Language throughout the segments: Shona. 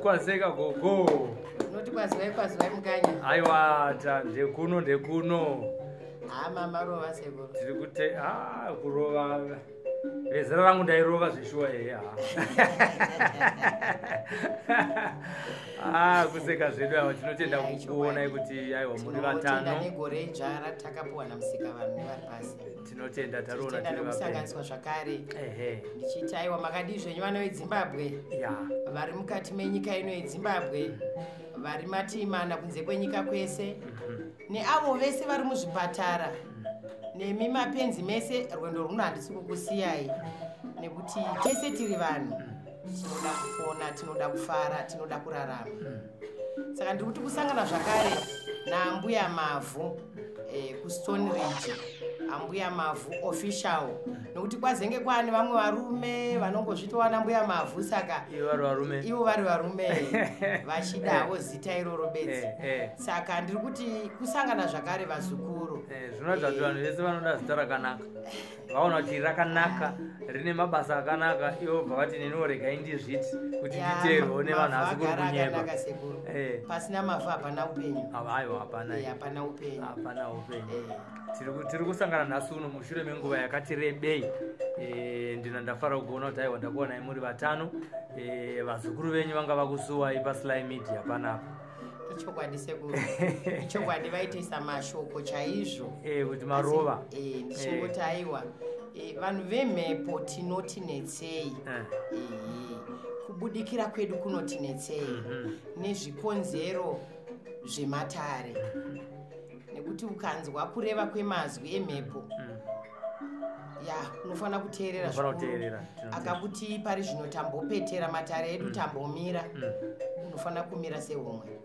Kwazeka gogo. Unoti kwazwai kwazwai mukanya. Aiwa ta ndekuno ndekuno. Ha mama rova sekuru. Tiri kute kurova. Vezera rangu ndairova zveshuwa ehe. Kuseka zvedu ava tinotenda kukuonai kuti aiwa muri vatano. Tinotenda negore idzva ratakapuwa namusika vanhu nevari pasi. Tinotenda taroona tiri vapenyu. Kusanganiswa zvakare. Ehe. Ndichiti aiwa makadii zvenyu vana veZimbabwe. Ya. Vari mukati menyika ino yeZimbabwe, vari matiimana kunze kwenyika kwese, neavo vese vari muzvipatara, nemi mapenzi mese, rwendo runo handisi kukusiyai, nekuti tese tiri vanhu, tinoda kupona, tinoda kufara, tinoda kurarama. Saka ndiri kuti kusangana zvakare naAmbuya Mavhu kuStone Ridge, Ambuya Mavhu official, nokuti kwazenge kwaane vamwe varume vanongozvitowana Mbuya Mavhu, saka ivo vari varume vachidawo zita iroro bedzi. Saka ndiri kuti kusangana zvakare vazukuru. Zvinoratidza kuti vanhu vese vanoda zita rakanaka, vaona kuti rakanaka rine mabasa akanaka, ivo bva vati neniwo regai ndizviti kuti nditeerwewo nevanhu asi kuri kunyeba. Pasina mavhu hapana upenyu. Aiwa, hapana. Hapana upenyu. Hapana upenyu. Tiri kusangana nhasi uno mushure menguva yakati rebei. Ndina ndafara kuona kuti aiwa ndakuonai muri vatano. Vazukuru venyu vanga vakusuwai paSly Media panapa. Ichokwadi sekuru. Ichokwadi vaitisa mashoko chaizvo. Kuti marova. Ndichingoti aiwa. Vanhu vemhepo tinoti netsei. Kubudikira kwedu kunoti netsei nezvikonzero zvematare. Nekuti ukanzwa kureva kwemazwi emhepo, ya unofanira kuteerera zvikuru. Akakuti pari zvino tambopetera matare edu, tambomira, unofanira kumira sehomwe,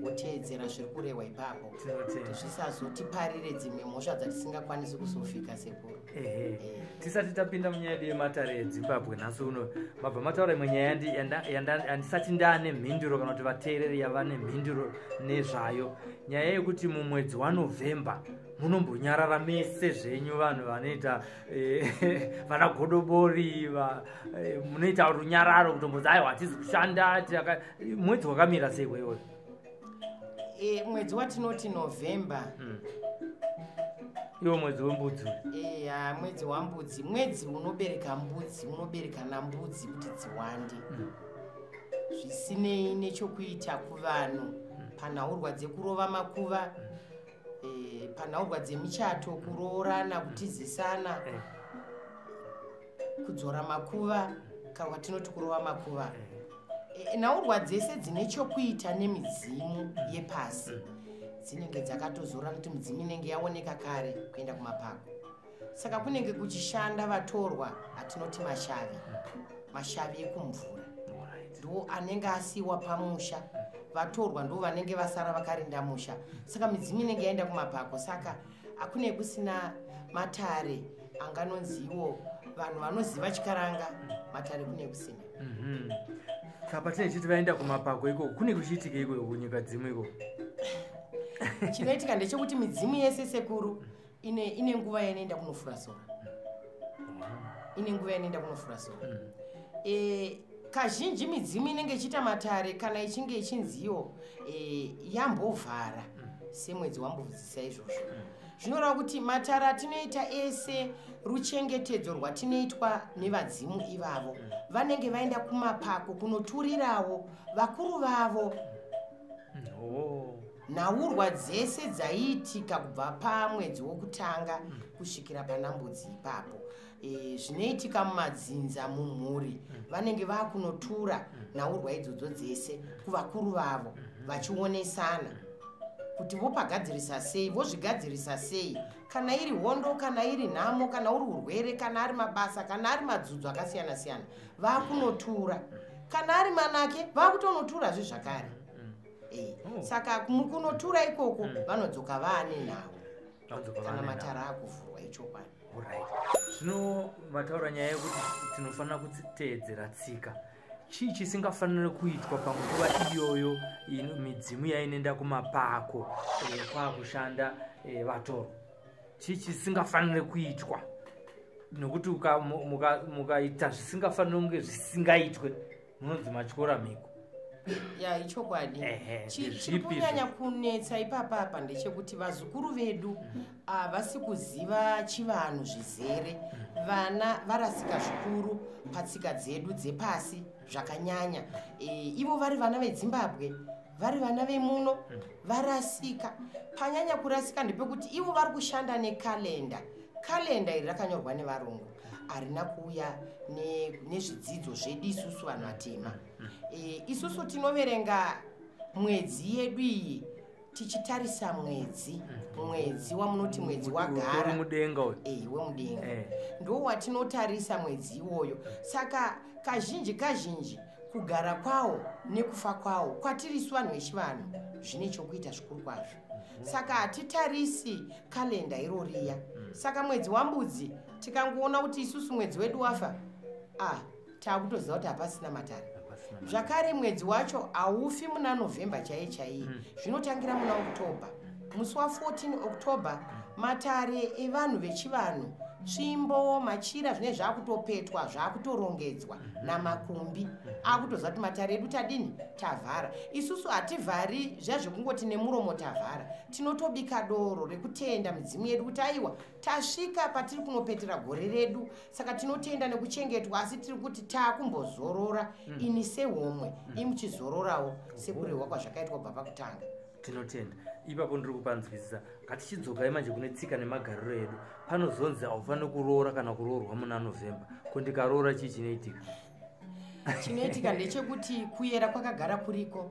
woteedzera zviri kurehwa ipapo, kuti zvisazotiparire dzimwe mhosva dzatisingakwanisi kuzofika sekuru. Tisati tapinda munyaya yedu yematare eZimbabwe nhasi uno, mabva mataura imwe nyaya yandisati ndaane mhinduro kana kuti vateereri yava nemhinduro nezvayo, nyaya yekuti mumwedzi waNovhemba munombonyarara mese zvenyu vanhu vanoita vana godobori, munoita runyararo kutombodzi aiwa hatizi kushanda. Mwedzi wakamira sei iwoyo? Mwedzi watinoti Novhemba, iwo mwedzi wembudzi. Mwedzi wambudzi, mwedzi unobereka mbudzi, unobereka nambudzi kuti dziwande, zvisinei nechokuita kuvanhu panhaurwa dzekurova makuva, panhaurwa dzemichato, kuroorana, kutizisana, kudzora makuva, kana kwatinoti kurova makuva. Nhaurwa dzese dzine chokuita nemidzimu yepasi dzinenge dzakatozora, kuti midzimu inenge yaoneka kare kuenda kumapako. Saka kunenge kuchishanda vatorwa atinoti mashavi, mashavi ekumvura ndo anenge asiwa pamusha, vatorwa ndo vanenge vasara vakarinda musha. Saka midzimu inenge yaenda kumapako, saka akune kusina matare anganonziwo vanhu vanoziva chikaranga, matare kune kusina. Saka patinenge tichiti vaenda kumapako ikoko, kune kuchiitika ikoko kunyika dzimu ikoko? Chinoitika ndechekuti midzimu yese sekuru ine nguva yainoenda kunofura sora. Ine nguva yainoenda kunofura sora. Kazhinji midzimu inenge ichiita matare kana ichinge ichinziwo yambovhara semwedzi wambodzidzisa izvozvo. Zvinoreva kuti matare atinoita ese ruchengetedzo rwatinoitwa nevadzimu ivavo, vanenge vaenda kumapako kunoturirawo vakuru vavo nhaurwa dzese dzaiitika kubva pamwedzi wokutanga kusvikira panambudzi ipapo. Zvinoitika mumadzinza, mumhuri, vanenge vakunotura nhaurwa idzodzo dzese kuvakuru vavo, vachionesana kuti vopagadzirisa sei, vozvigadzirisa sei, kana iri hondo, kana iri nhamo, kana uri urwere, kana ari mabasa, kana ari madzudzo akasiyana siyana, vakunotura. Kana ari manake vakutonoturazve zvakare. Saka mukunotura ikoko vanodzoka vaane nhau, kana matara akuvhurwa ichokwadi. Alright. Zvino mataura nyaya yekuti tinofanira kuteedzera tsika. Chii chisingafaniri kuitwa panguva iyoyo midzimu yainoenda kumapako kwakushanda vatorwa? Chii chisingafaniri kuitwa? Nokuti mukaita zvisingafaniri kunge zvisingaitwe, munonzi matyora mhiko. Ya, ichokwadi. Ndezvipi Chiri kunyanya kunetsa ipapapa ndechekuti vazukuru vedu havasi kuziva chivanhu zvizere. Vana varasika zvikuru patsika dzedu dzepasi zvakanyanya. Ivo vari vana veZimbabwe, vari vana vemuno, varasika. Panyanya kurasika ndepekuti ivo vari kushanda nekalenda. Kalenda iri rakanyorwa nevarungu, harina kuuya nezvidzidzo zvedu isusu vanhu vatema. Isusu tinoverenga mwedzi yedu iyi tichitarisa mwedzi, mwedzi wamunoti mwedzi wagara Uri mudenga uyu. Wemudenga. Ndo watinotarisa mwedzi iwoyo. Saka kazhinji kazhinji kugara kwawo nekufa kwawo kwatiri isu vanhu vechivanhu zvine chokuita zvikuru kwazvo. Saka hatitarisi kalenda iroriya. Saka mwedzi waMbudzi tikangoona kuti isusu mwedzi wedu wafa, taakutoziva kuti hapasina matare. Hapasina matare. Zvakare mwedzi wacho haufi muna November chaiye chaiye, zvinotangira muna October. Musi wa14 October matare evanhu vechivanhu, tsvimbo, machira zvinenge zvakutopetwa, zvakutorongedzwa namakumbi, akutoziva kuti matare edu tadini, tavhara. Isusu hativhari zviya zvekungoti nemuromo tavhara, tinotobika doro rekutenda midzimu yedu kuti aiwa, tasvika patiri kunopetera gore redu, saka tinotenda nekuchengetwa, asi tiri kuti taakumbozorora. Ini sehomwe, imuchizororawo sekurehwa kwazvakaitwa kubva pakutanga. Tinotenda ipapo, ndiri kupanzwisisa. Ngatichidzokai manje kune tsika nemagariro edu. Panozonzi haufaniri kuroora kana kuroorwa muna November. Ko ndikaroora, chii chinoitika? Chinoitika ndechekuti kuyera kwakagara kuriko.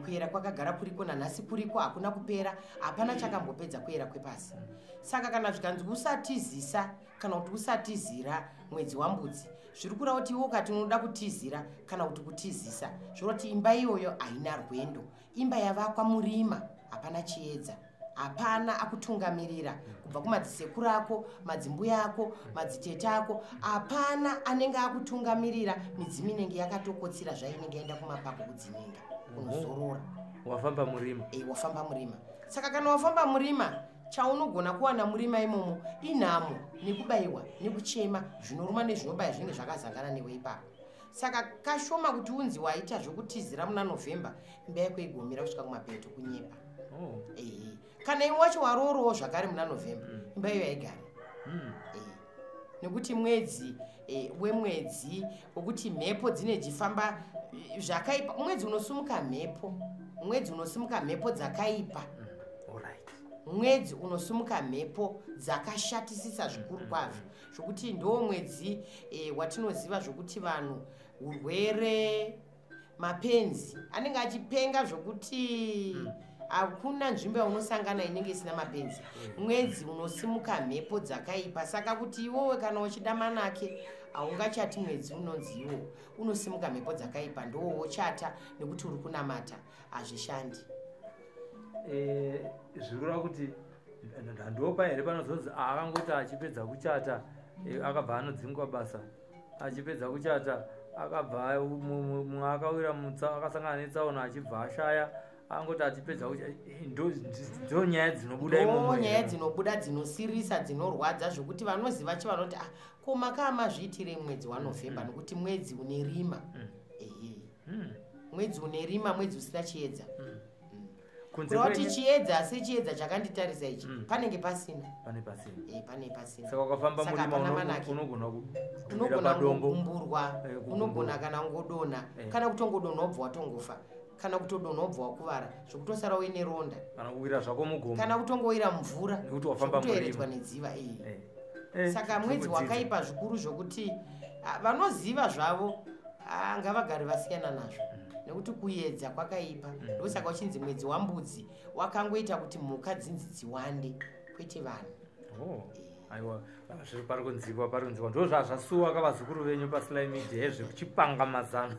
Kuyera kwakagara kuriko, nanhasi kuriko, hakuna kupera, hapana chakambopedza kuyera kwepasi. Saka kana zvikanzi usatizisa kana kuti usatizira mwedzi waMbudzi, zviri kureva kuti iwe ukati unoda kutizira kana kuti kutizisa, zvoreva kuti imba iyoyo haina rwendo, imba yavakwa murima, hapana chiedza, hapana akutungamirira kubva kumadzisekuru ako, madzimbuya ako, madzitete ako, hapana anenge akutungamirira. Midzimu inenge yakatokotsira zvainenge yaenda kumapako kudzininga kunozorora. Wafamba murima. Wafamba murima. Saka kana wafamba murima, chaunogona kuwana murima imomo inhamo nekubayiwa nekuchema, zvinoruma nezvinobaya zvinenge zvakazangana newe ipapo. Saka kashoma kuti unzi waita zvokutizira muna November, imba yako igomira kusvika kumapeto, kunyepa. Kana iwe wacho waroorowo zvakare muna November, imba iyo yaigara. Nekuti mwedzi wemwedzi wekuti mhepo dzine dzifamba zvakaipa, mwedzi unosumuka mhepo, mwedzi unosimuka mhepo dzakaipa, mwedzi unosumuka mhepo dzakashatisisa zvikuru kwazvo, zvokuti ndo mwedzi watinoziva zvokuti vanhu urwere, mapenzi anenge achipenga zvokuti hakuna nzvimbo yaunosangana inenge isina mapenzi. Mwedzi unosimuka mhepo dzakaipa. Saka kuti iwowe kana uchida manake, haungachati mwedzi unonzi iwo unosimuka mhepo dzakaipa ndowo wochata nekuti uri kunamata, hazvishandi. Zviri kureva kuti ndopa here panozonzi akangoti achipedza kuchata akabva anodzingwa basa, achipedza kuchata akabva mumwe akawira akasangana netsaona achibva ashaya, angoti achipedza kuchata? Ndo nyaya dzinobuda imomo Ndo nyaya here? Dzinobuda dzinosirisa, dzinorwadza, zvokuti vanoziva chivanoti, ah, ko makaa mazviitire mwedzi waNovember? Nokuti mwedzi une rima. Ehe. Mwedzi une rima, mwedzi usina chiedza. Kunze Kureva kuti chiedza sechiedza chakanditarisa ichi, panenge pasina. Pane pasina. Pane pasina. Saka ukafamba Saka murima hapana manake. unogona kudhumira Unogona padombo. kugumburwa. Kugumburwa. Unogona kana ngodonha, kana kutongodonha wobva watongofa, kana kutodonha wobva wakuvara zvokutosara uine ronda. Kana kuwira zvako mugomo. Kana kutongowira mvura. Nekuti wafamba Zvokutoeredzwa murima. nedziva iyi. Saka mwedzi Tiri kudzidza. wakaipa zvikuru zvokuti vanoziva zvavo ngavagare vasiyana nazvo, nekuti kuedza kwakaipa. Ndosaka uchinzi mwedzi waMbudzi wakangoita kuti mhuka dzinzi dziwande, kwete vanhu. Oh, aiwa, zviri pari kunzikwa, pari kunzikwa. Ndo zvazvasuwa kavazukuru venyu paSly Media hezvekuchipanga mazano.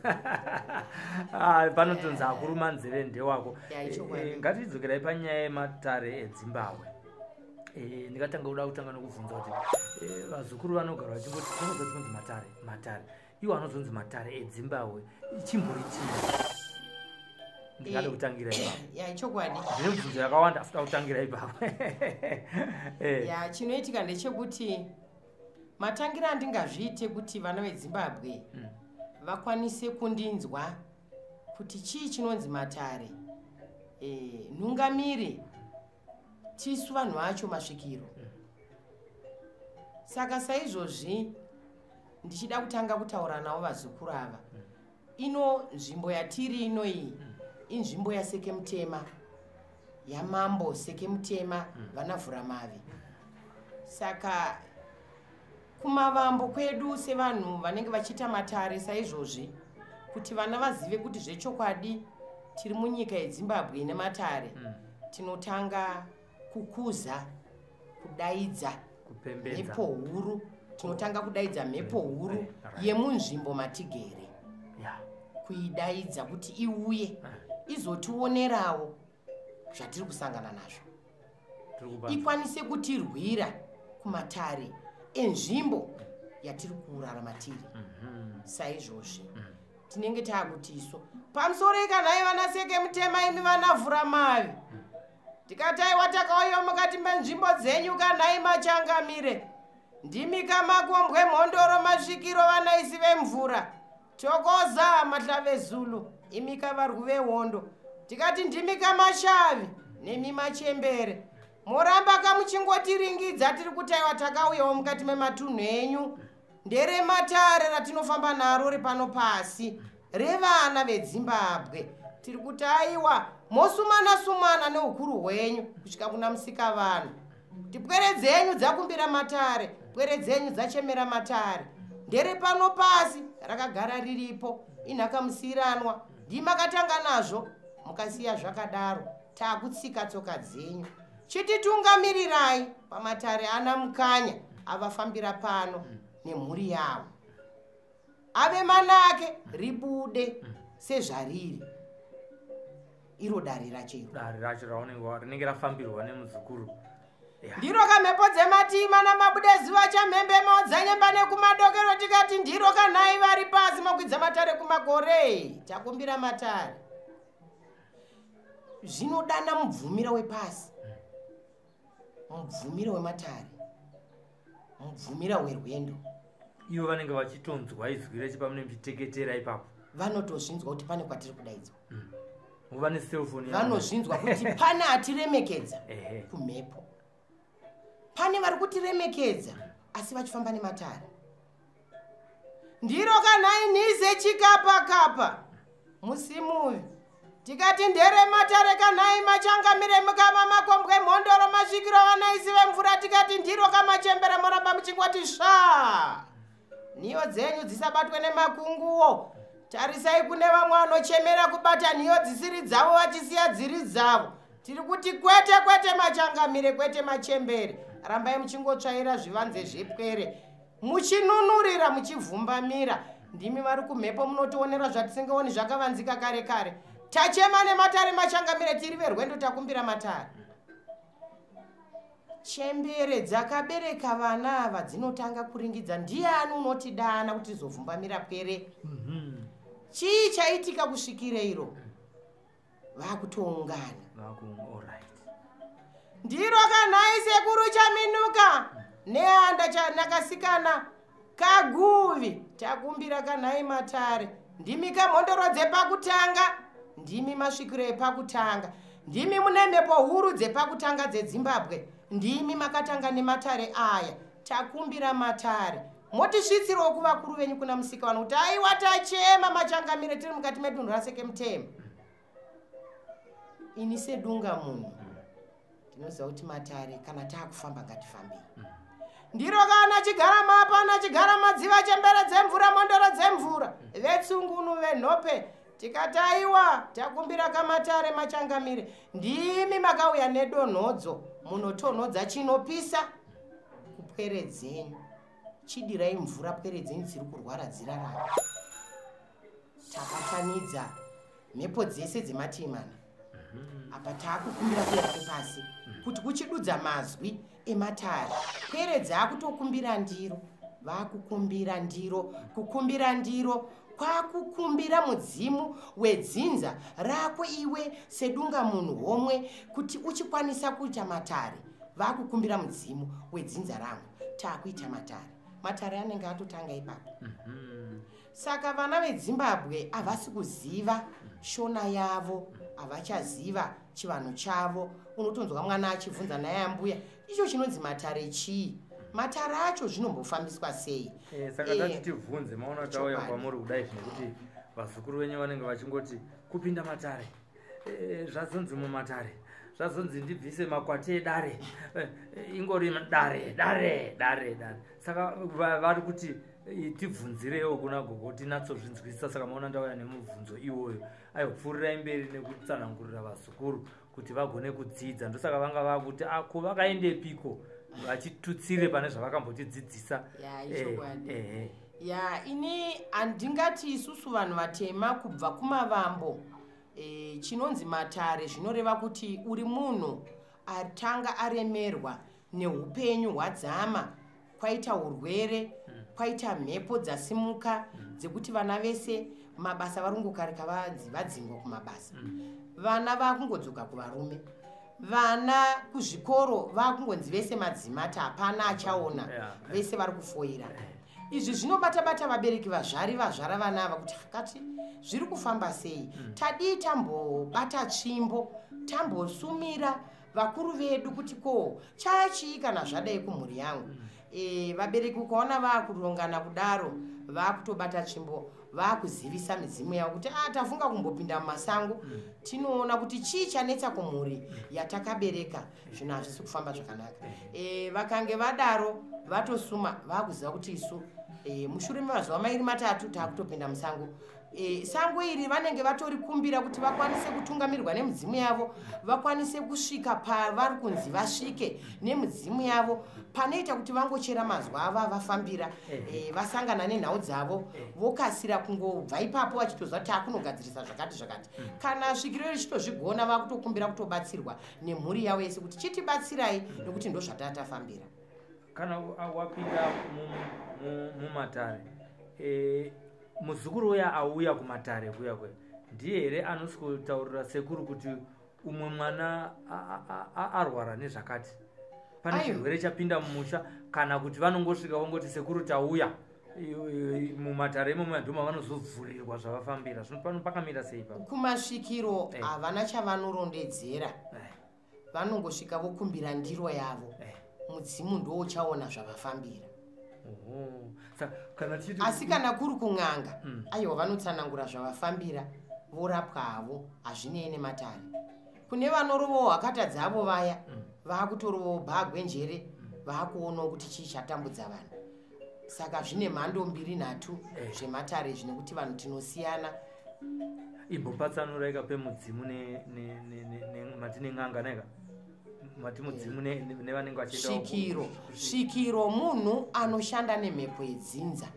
Panotonzi akuruma nzeve ndewako. Ya, ichokwadi. Ngatidzokerai panyaya yematare eDzimbabwe. Ndingatanga kuda kutanga nokubvunza kuti vazukuru vanogara vachingoti tinonzwa chinonzi matare matare, iwo anozonzi matare edzimbahwe chimbori chii? Ndingada kutangira ipapo. Ya, chokwadi. Ndine mibvunzo yakawanda, asi da kutangira ipapo. Ya, chinoitika ndechekuti matangira andingazviite kuti vana veDzimbabwe vakwanise kundinzwa kuti chii chinonzi matare, nhungamiri tisu vanhu vacho masvikiro. Saka saizvozvi ndichida kutanga kutaura navo vazukuru ava, ino nzvimbo yatiri ino iyi inzvimbo yaSekemutema, yamambo Sekemutema vanavhuramavi. Saka kumavambo kwedu sevanhu vanenge vachiita matare saizvozvi, kuti vana vazive kuti zvechokwadi tiri munyika yeDzimbabwe ine matare, tinotanga kukuza, kudaidza kupembedza mhepo huru. Tinotanga kudaidza mhepo huru yemunzvimbo matigere, kuidaidza kuti iuye izotionerawo zvatiri kusangana nazvo, Tiri kubanza. ikwanise kutirwira kumatare enzvimbo yatiri kurarama tiri. Saizvozvi tinenge taakuti isu pamusoro ikanhai vana Sekemutema, imi vanavhuramavi, tikati aiwa, takauya mukati menzvimbo dzenyu kanhai machangamire, ndimi kamakombwe mhondoro masvikiro vanaisi vemvura, tokoza mahlavezulu, imi kavarwi vehondo, tikati ndimi kamashavi nemi machembere, moramba kamuchingotiringidza. Tiri kuti aiwa, takauyawo mukati mematunhu enyu, nderematare ratinofamba naro repano pasi revana veDzimbabwe. Tiri kuti aiwa, mosumana sumana neukuru hwenyu kusvika kuna musika vanhu, kuti pwere dzenyu dzakumbira matare, pwere dzenyu dzachemera matare, ndere pano pasi rakagara riripo, inhaka musiyiranwa, ndimakatanga nazvo mukasiya zvakadaro, taakutsika tsoka dzenyu, chititungamirirai pamatare ana Mukanya avafambira pano nemhuri yavo, ave manake, ribude sezvariri iro dare rachero. Dare racho raunenge rinenge rafambirwa nemuzukuru. Ndiro kamhepo dzematima namabude zuva chamhembe maodzanyemba nekumadokero, tikati ndiro kanhai vari pasi makwidza matare kumakore, takumbira matare. Zvinodana mubvumira wepasi, mubvumira wematare, mubvumira werwendo. Ivo vanenge vachitonzwa izwi rechi pamunenge muchiteketera ipapo? Vanotozvinzwa kuti pane kwatiri kudaidzwa. Nguva necellphone yavo. Vanozvinzwa kuti pane atiremekedza kumhepo, pane vari kutiremekedza asi vachifamba nematare. Ndiro kanhai nhize chikapa kapa musimuvi, tikati ndere matare kanhai machangamire mukava makombwe mhondoro masvikiro vanaisi vemvura, tikati ndiro kamachembere, moramba muchingoti sva, nhiyo dzenyu dzisabatwe nemakunguo. Tarisai kune vamwe vanochemera kubata nhiyo dzisiri dzavo vachisiya dziri dzavo. Tiri kuti kwete, kwete machangamire, kwete machembere, rambai muchingotsvaira zvivanze zvepwere, muchinunurira, muchivhumbamira. Ndimi vari kumhepo, munotionera zvatisingaoni zvakavanzika kare kare. Tachema nematare machangamire, tiri verwendo, takumbira matare. Chembere dzakabereka vana ava dzinotanga kuringidza, ndiani unotidana kuti tizovhumbamira pwere? Chii chaitika kusvikire iro vakutoungana? Alright. Ndiro kanhai sekuru chaminuka neanda chanakasikana kaguvi, takumbira kanhai matare, ndimi kamhondoro dzepakutanga, ndimi masvikiro epakutanga, ndimi mune mhepo huru dzepakutanga dzeDzimbabwe, ndimi makatanga nematare aya, takumbira matare, motisvitsirawo kuvakuru venyu kuna musika vanhu kuti aiwa, tachema machangamire, tiri mukati medunhu raSekemutema. Ini sedunga munhu ndinoziva kuti matare kana taakufamba ngatifambei. Ndiro kana chigara mapana chigara madziva chembere dzemvura mondoro dzemvura vetsungunu venhope, tikati aiwa, takumbira kamatare machangamire, ndimi makauya nedonhodzo, munotonhodza chinopisa kupwere dzenyu, chidirai mvura pwere dzenyu dziri kurwara dzirarame. Takatanidza mhepo dzese dzematimana. Apa taakukumbira kuya kwepasi kuti kuchidudza mazwi ematare. Pwere dzaakutokumbira ndiro, vakukumbira ndiro, kukumbira ndiro kwakukumbira mudzimu wedzinza rako iwe sedunga munhu homwe kuti uchikwanisa kuita matare. Vakukumbira mudzimu wedzinza rangu, taakuita matare. Matare anenge atotanga ipapo. Saka vana veZimbabwe havasi kuziva shona yavo, havachaziva chivanhu chavo. Unotonzwa mwana achibvunza naye ambuya, icho chinonzi matare chii? Matare acho zvinombofambiswa sei? Saka tati tibvunze, maona tauya kwamuri kudai zvinokuti vazukuru venyu vanenge vachingoti kupinda matare, zvazonzi mumatare, zvazonzi ndibvise makwati edare, ingori dare dare dare dare. Saka vari kuti tibvunzirewo kuna gogo tinatsozvinzwisisa. Saka maona ndauya nemubvunzo iwoyo. Aiwa, pfuurirai mberi nekutsanangurira vazukuru kuti vagone kudzidza. Ndosaka vanga vakuti ko vakaendepiko, vachitutsire pane zvavakambotidzidzisa. Ya, ini handingati isusu vanhu vatema kubva kumavambo, chinonzi matare zvinoreva kuti uri munhu atanga aremerwa neupenyu hwadzama, kwaita urwere, kwaita mhepo dzasimuka dzekuti vana vese mabasa varungokarika vadzingwa kumabasa, vana vakungodzoka kuvarume, vana kuzvikoro vakungonzi vese madzimata, hapana achaona, vese vari kufoira. Izvi zvinobata-bata vabereki vazvari vazvara vana ava kuti kati zviri kufamba sei, tadii tambobata tsvimbo, tambosumira vakuru vedu kuti ko chachii kana zvadai kumhuri yangu. Vabereki ukaona vakurongana kudaro, vakutobata tsvimbo, vakuzivisa midzimu yavo kuti tafunga kumbopinda mumasango, tinoona kuti chii chanetsa kumhuri yatakabereka, zvinhu hazvisi kufamba zvakanaka. Vakange vadaro vatosuma, vakuziva kuti isu mushure memazuva 2 3 taakutopinda musango. Sango iri vanenge vatorikumbira kuti vakwanise kutungamirwa nemudzimu yavo, vakwanise kusvika pavari kunzi vasvike nemudzimu yavo, panoita kuti vangochera mazwa ava vafambira, vasangana nenhau dzavo, vokasira kungobva ipapo vachitoziva kuti takunogadzirisa zvakati zvakati. Kana svikiro richitozvigona, vakutokumbira kutobatsirwa nemhuri yavo yese kuti chitibatsirai nekuti ndo zvatatafambira. Kana wapinda mumatare, muzukuru uya auya kumatare kuya kwe ndiye here anosikotaurira sekuru kuti umwe mwana arwara nezvakati, pane chirwere chapinda mumusha, kana kuti vanongosvika vongoti sekuru tauya mumatare imomo ndoma vanozovhurirwa zvavafambira? Zvino pano pakamira sei ipapo? Kumasvikiro havana chavanorondedzera, vanongosvika vokumbira ndiro yavo, mudzimu ndo uchaona zvavafambira. Asi kana kuri kun'anga, aiwa vanotsanangura zvavafambira, vorapwa havo, hazvinei nematare. Kune vanorovawo hakata dzavo vaya, vakutorovawo bhagwenjere, vakuonawo kuti chii chatambudza vanhu. Saka zvine mhando 2 3 zvematare zvinekuti vanhu tinosiyana. Imbopatsanura pemudzimu mati nen'anga naika mati mudzimu nevanenge vachienda svikiro. Svikiro munhu anoshanda nemhepo yedzinza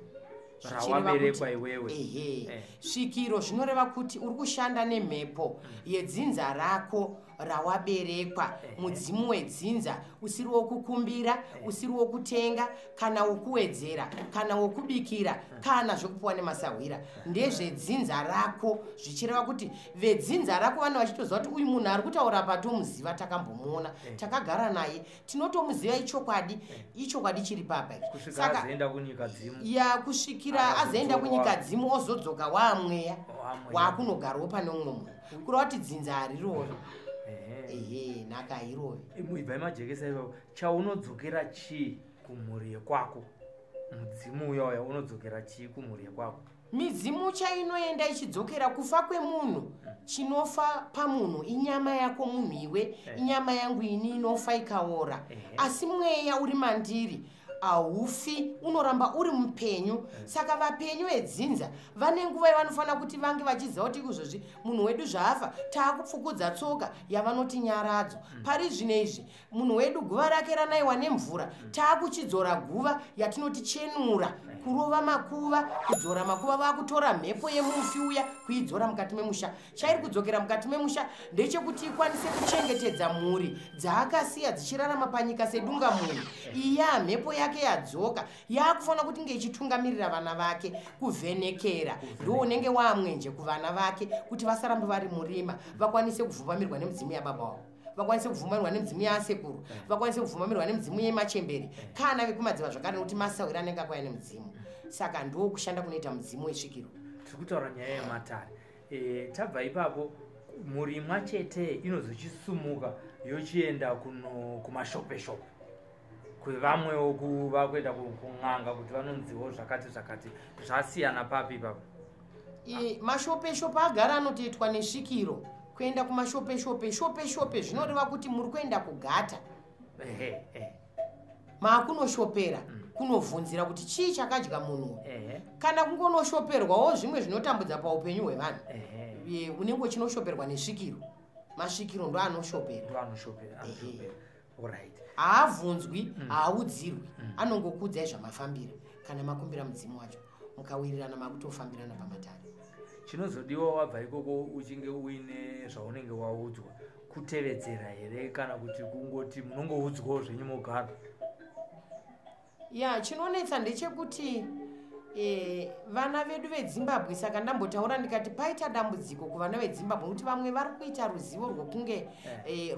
rawaberekwa iwewe. Svikiro zvinoreva kuti uri kushanda nemhepo yedzinza rako rawaberekwa, mudzimu wedzinza usiri wokukumbira, usiri wokutenga, kana wokuwedzera, kana wokubikira, kana zvekupuwa nemasahwira, ndezvedzinza rako. Zvichireva kuti vedzinza rako vana vachitoziva kuti uyu munhu ari kutaura patomuziva, takambomuona, takagara naye, tinotomuziva ichokwadi, ichokwadi chiri papa. Saka azoenda kunyika dzimu, ya kusvikira azoenda kunyika dzimu, ozodzoka waamweya waakunogarawo pane umwe munhu, kureva kuti dzinza harirori. Ehe, nhaka hairori. Ibvai majekesa ipapo, chaunodzokera chii kumhuri yekwako? Mudzimu uya uya unodzokera chii kumhuri yekwako? Midzimu chainoenda ichidzokera kufa kwemunhu, chinofa pamunhu inyama yako munhu iwe, inyama yangu ini inofa ikaora, asi mweya uri mandiri haufi, unoramba uri mupenyu. Saka vapenyu vedzinza vane nguva yavanofanira kuti vange vachiziva kuti izvozvi munhu wedu zvaafa, taakupfukudza tsoka yavanoti nyaradzo. Pari zvino izvi munhu wedu guva rake ranaiwa nemvura, taakuchidzora guva yatinoti chenura, Kurova makuva, kudzora makuva, vakutora mhepo yemufi uya kuidzora mukati memusha. Chairi kudzokera mukati memusha ndechekuti ikwanise kuchengetedza mhuri dzaakasiya dzichirarama panyika sedunga munhu. Iya mhepo yake yadzoka, yakufanira kuti nge ichitungamirira vana vake, kuvhenekera. Ndo unenge waamwenje kuvana vake kuti vasarambe vari murima, vakwanise kuvhumbamirwa nemidzimu yababa wavo, vakwanise kuvhumamirwa nemidzimu yaasekuru, vakwanise kuvhumamirwa nemidzimu yemachembere kana vekumadziva zvakare, nekuti masawira anenge akauya nemudzimu. Saka ndo kushanda kunoita mudzimu wesvikiro. Tiri kutaura nyaya yematare. Tabva ipapo, mhuri imwe chete inozochisumuka yochienda kumashopeshope kwevamwewo, vakuenda kun'anga kuti vanonziwo zvakati zvakati. Zvasiyana papi ipapo? Mashopeshope agara anotoitwa nesvikiro. Kuenda kumashopeshope, shopeshope zvinoreva kuti muri kuenda kugata, maakunoshopera, kunovhunzira kuti chii chakadya munhu, kana kungonoshoperwawo zvimwe zvinotambudza paupenyu hwevanhu. Unenge uchinoshoperwa nesvikiro. Masvikiro ndo anoshopera. Ndo anoshopera. Alright. Haabvunzwi, haaudzirwi, anongokuudzai zvamafambira. Kana makumbira mudzimu wacho, mukawirirana, makutofambirana pamatare. Chinozodiwa wabva ikoko uchinge uine zvaunenge waudzwa, kutevedzera here kana kuti kungoti munongoudzwawo zvenyu mogara? Ya, chinonetsa ndechekuti vana vedu veDzimbabwe, saka ndambotaura ndikati paita dambudziko kuvana veDzimbabwe, nekuti vamwe vari kuita ruzivo rwokunge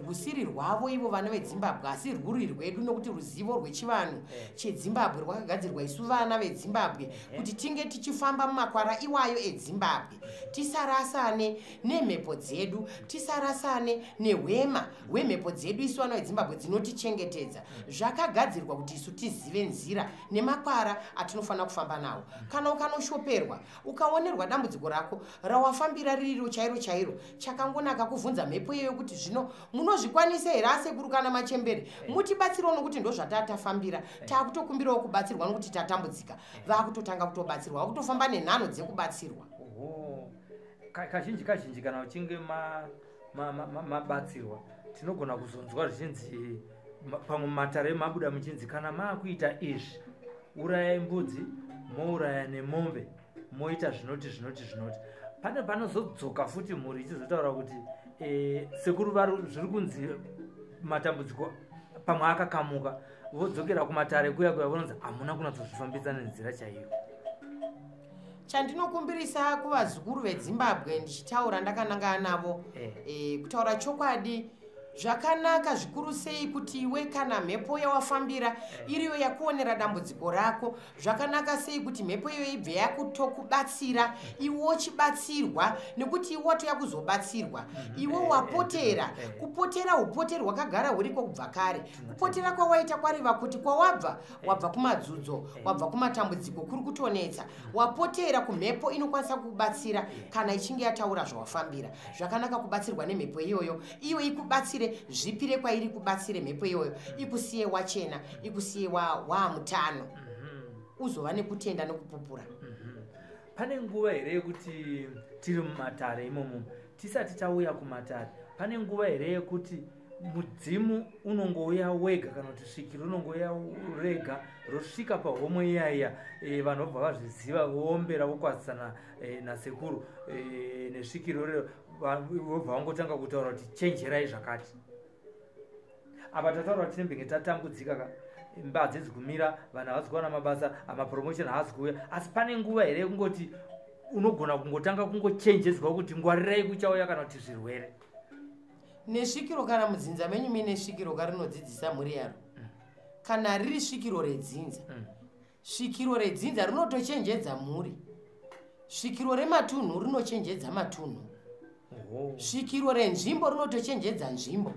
rusiri rwavo ivo vana veDzimbabwe, asi rwuri rwedu, nokuti ruzivo rwechivanhu cheDzimbabwe rwakagadzirwa isu vana veDzimbabwe kuti tinge tichifamba mumakwara iwayo eDzimbabwe, tisarasane nemhepo dzedu, tisarasane nehwema hwemhepo dzedu isu vana veDzimbabwe dzinotichengetedza. Zvakagadzirwa kuti isu tizive nzira nemakwara atinofanira kufamba nawo. Kana ukanoshoperwa, ukaonerwa dambudziko rako rawafambira ririro chairo chairo, chakangonaka kuvhunza mhepo iyoyo kuti zvino munozvikwanisa here, asekuru kana machembere, mutibatsirewo, nokuti ndo zvatatafambira, taakutokumbirawo kubatsirwa nokuti tatambudzika. Vaakutotanga kutobatsirwa, vakutofamba nenhano dzekubatsirwa. Oho. Kazhinji kana uchinge mabatsirwa, tinogona kuzonzwa zvichinzi pamwe matare mabuda muchinzi kana maakuita izvi, urayai mbudzi, mouraya nemombe, moita zvinoti zvinoti zvinoti. Pane panozodzoka futi mhuri ichizotaura kuti sekuru zviri kunzi matambudziko pamwe akakamuka, vodzokera kumatare kuya kuya, vononzi hamuna kunatsozvifambisa nenzira chaiyo. Chandinokumbirisa kuvazukuru veDzimbabwe, ndichitaura ndakanangana navo, kutaura chokwadi, zvakanaka zvikuru sei kuti iwe kana mhepo yawafambira iriyo yakuonera dambudziko rako, zvakanaka sei kuti mhepo iyoyo ibve yakutokubatsira, iwe wochibatsirwa, nekuti iwe watoya kuzobatsirwa, iwe wapotera. Kupotera upoteri hwakagara huriko kubva kare. Kupotera kwawaita kwareva kuti kwawabva, wabva kumadzudzo, wabva kumatambudziko, kuri kutonetsa. Wapotera kumhepo inokwanisa kukubatsira kana ichinge yataura zvawafambira. Zvakanaka kubatsirwa nemhepo iyoyo, iyo ikubatsire. Zvipire kwairi kubatsire mhepo iyoyo, ikusiye wachena, ikusiye wamutano, uzova nekutenda nekupupura. Pane nguva here yekuti tiri mumatare imomo, tisati tauya kumatare, pane nguva here yekuti mudzimu unongouya wega, kana kuti svikiro rinongouya rega, rosvika pahomwe iyaiya, vanhu vobva vazviziva, voombera, vokwazisana nasekuru nesvikiro rero, vobva vangotanga kutaura kuti chenjerai zvakati? Apa tataura kuti tinembenge tatambudzika ka, imba hadzidzi kumira, vanhu havasi kuwana mabasa, amapromotion haasi kuuya, asi pane nguva here yekungoti unogona kungotanga kungochenjedzwa kuti ngwarirai kuchauya kana kuti zvirwere? Nesvikiro, kana mudzinza menyu muine svikiro karinodzidzisa mhuri yaro, kana riri svikiro redzinza, svikiro redzinza rinotochenjedza mhuri. Svikiro rematunhu rinochenjedza matunhu. Svikiro renzvimbo rinotochenjedza nzvimbo.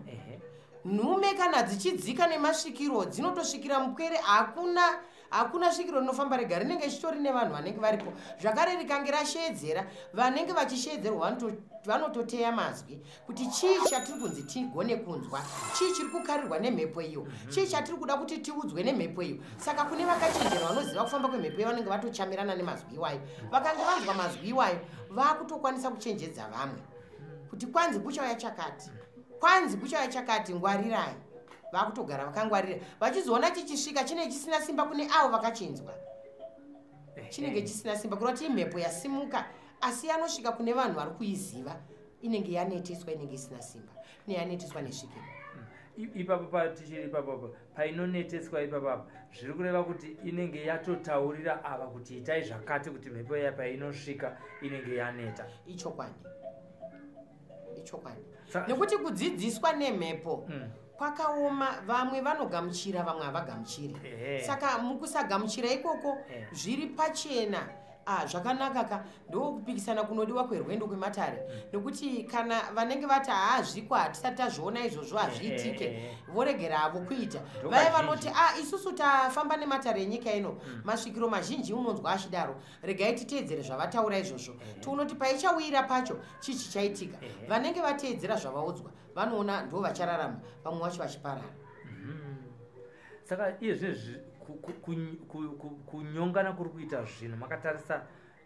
Nhume kana dzichidzika nemasvikiro dzinotosvikira mupwere. Hakuna svikiro rinofamba rega, rinenge chitori nevanhu vanenge varipo zvakare. Rikange rasheedzera, vanenge vachisheedzerwa vanototeya mazwi kuti chii chatiri kunzi tigone kunzwa, chii chiri kukarirwa nemhepo iyo, chii chatiri kuda kuti tiudzwe nemhepo iyo. Saka kune vakachenjera vanoziva kufamba kwemhepo iyo, vanenge vatochamirana nemazwi iwayo. Vakange vanzwa mazwi iwayo, vaakutokwanisa kuchenjedza vamwe kuti kwanzi kuchauya chakati, kwanzi kuchauya chakati, ngwarirai. Vakutogara vakangwarira, vachizoona chichisvika chine chisina simba kune avo vakachinzwa. Chinenge chisina simba, kureva kuti imhepo yasimuka, asi yanosvika kune vanhu vari kuiziva inenge yaneteswa, inenge isina simba, neyaneteswa nesvikiro. Ipapo patichiri ipapo, painoneteswa ipapapa, zviri kureva kuti inenge yatotaurira ava kuti itai zvakati, kuti mhepo iya painosvika inenge yaneta. Ichokwadi, ichokwadi, nekuti kudzidziswa nemhepo kwakaoma. Vamwe vanogamuchira, vamwe havagamuchiri. Saka mukusagamuchira ikoko, zviri pachena, zvakanaka ka, ndokupikisana kunodiwa kwerwendo kwematare, nekuti kana vanenge vati haazvikwa, hatisati tazviona izvozvo, hazviitike, voregera havo kuita. Vaya vanoti a isusu tafamba nematare enyika ino, masvikiro mazhinji unonzwa achidaro, regai titeedzere zvavataura izvozvo, tione paichawira pacho chii chichaitika. Vanenge vateedzera zvavaudzwa vanoona ndo vachararama, vamwe vacho vachiparara. Saka iye zvinezvi kunyongana kuri kuita zvinhu, makatarisa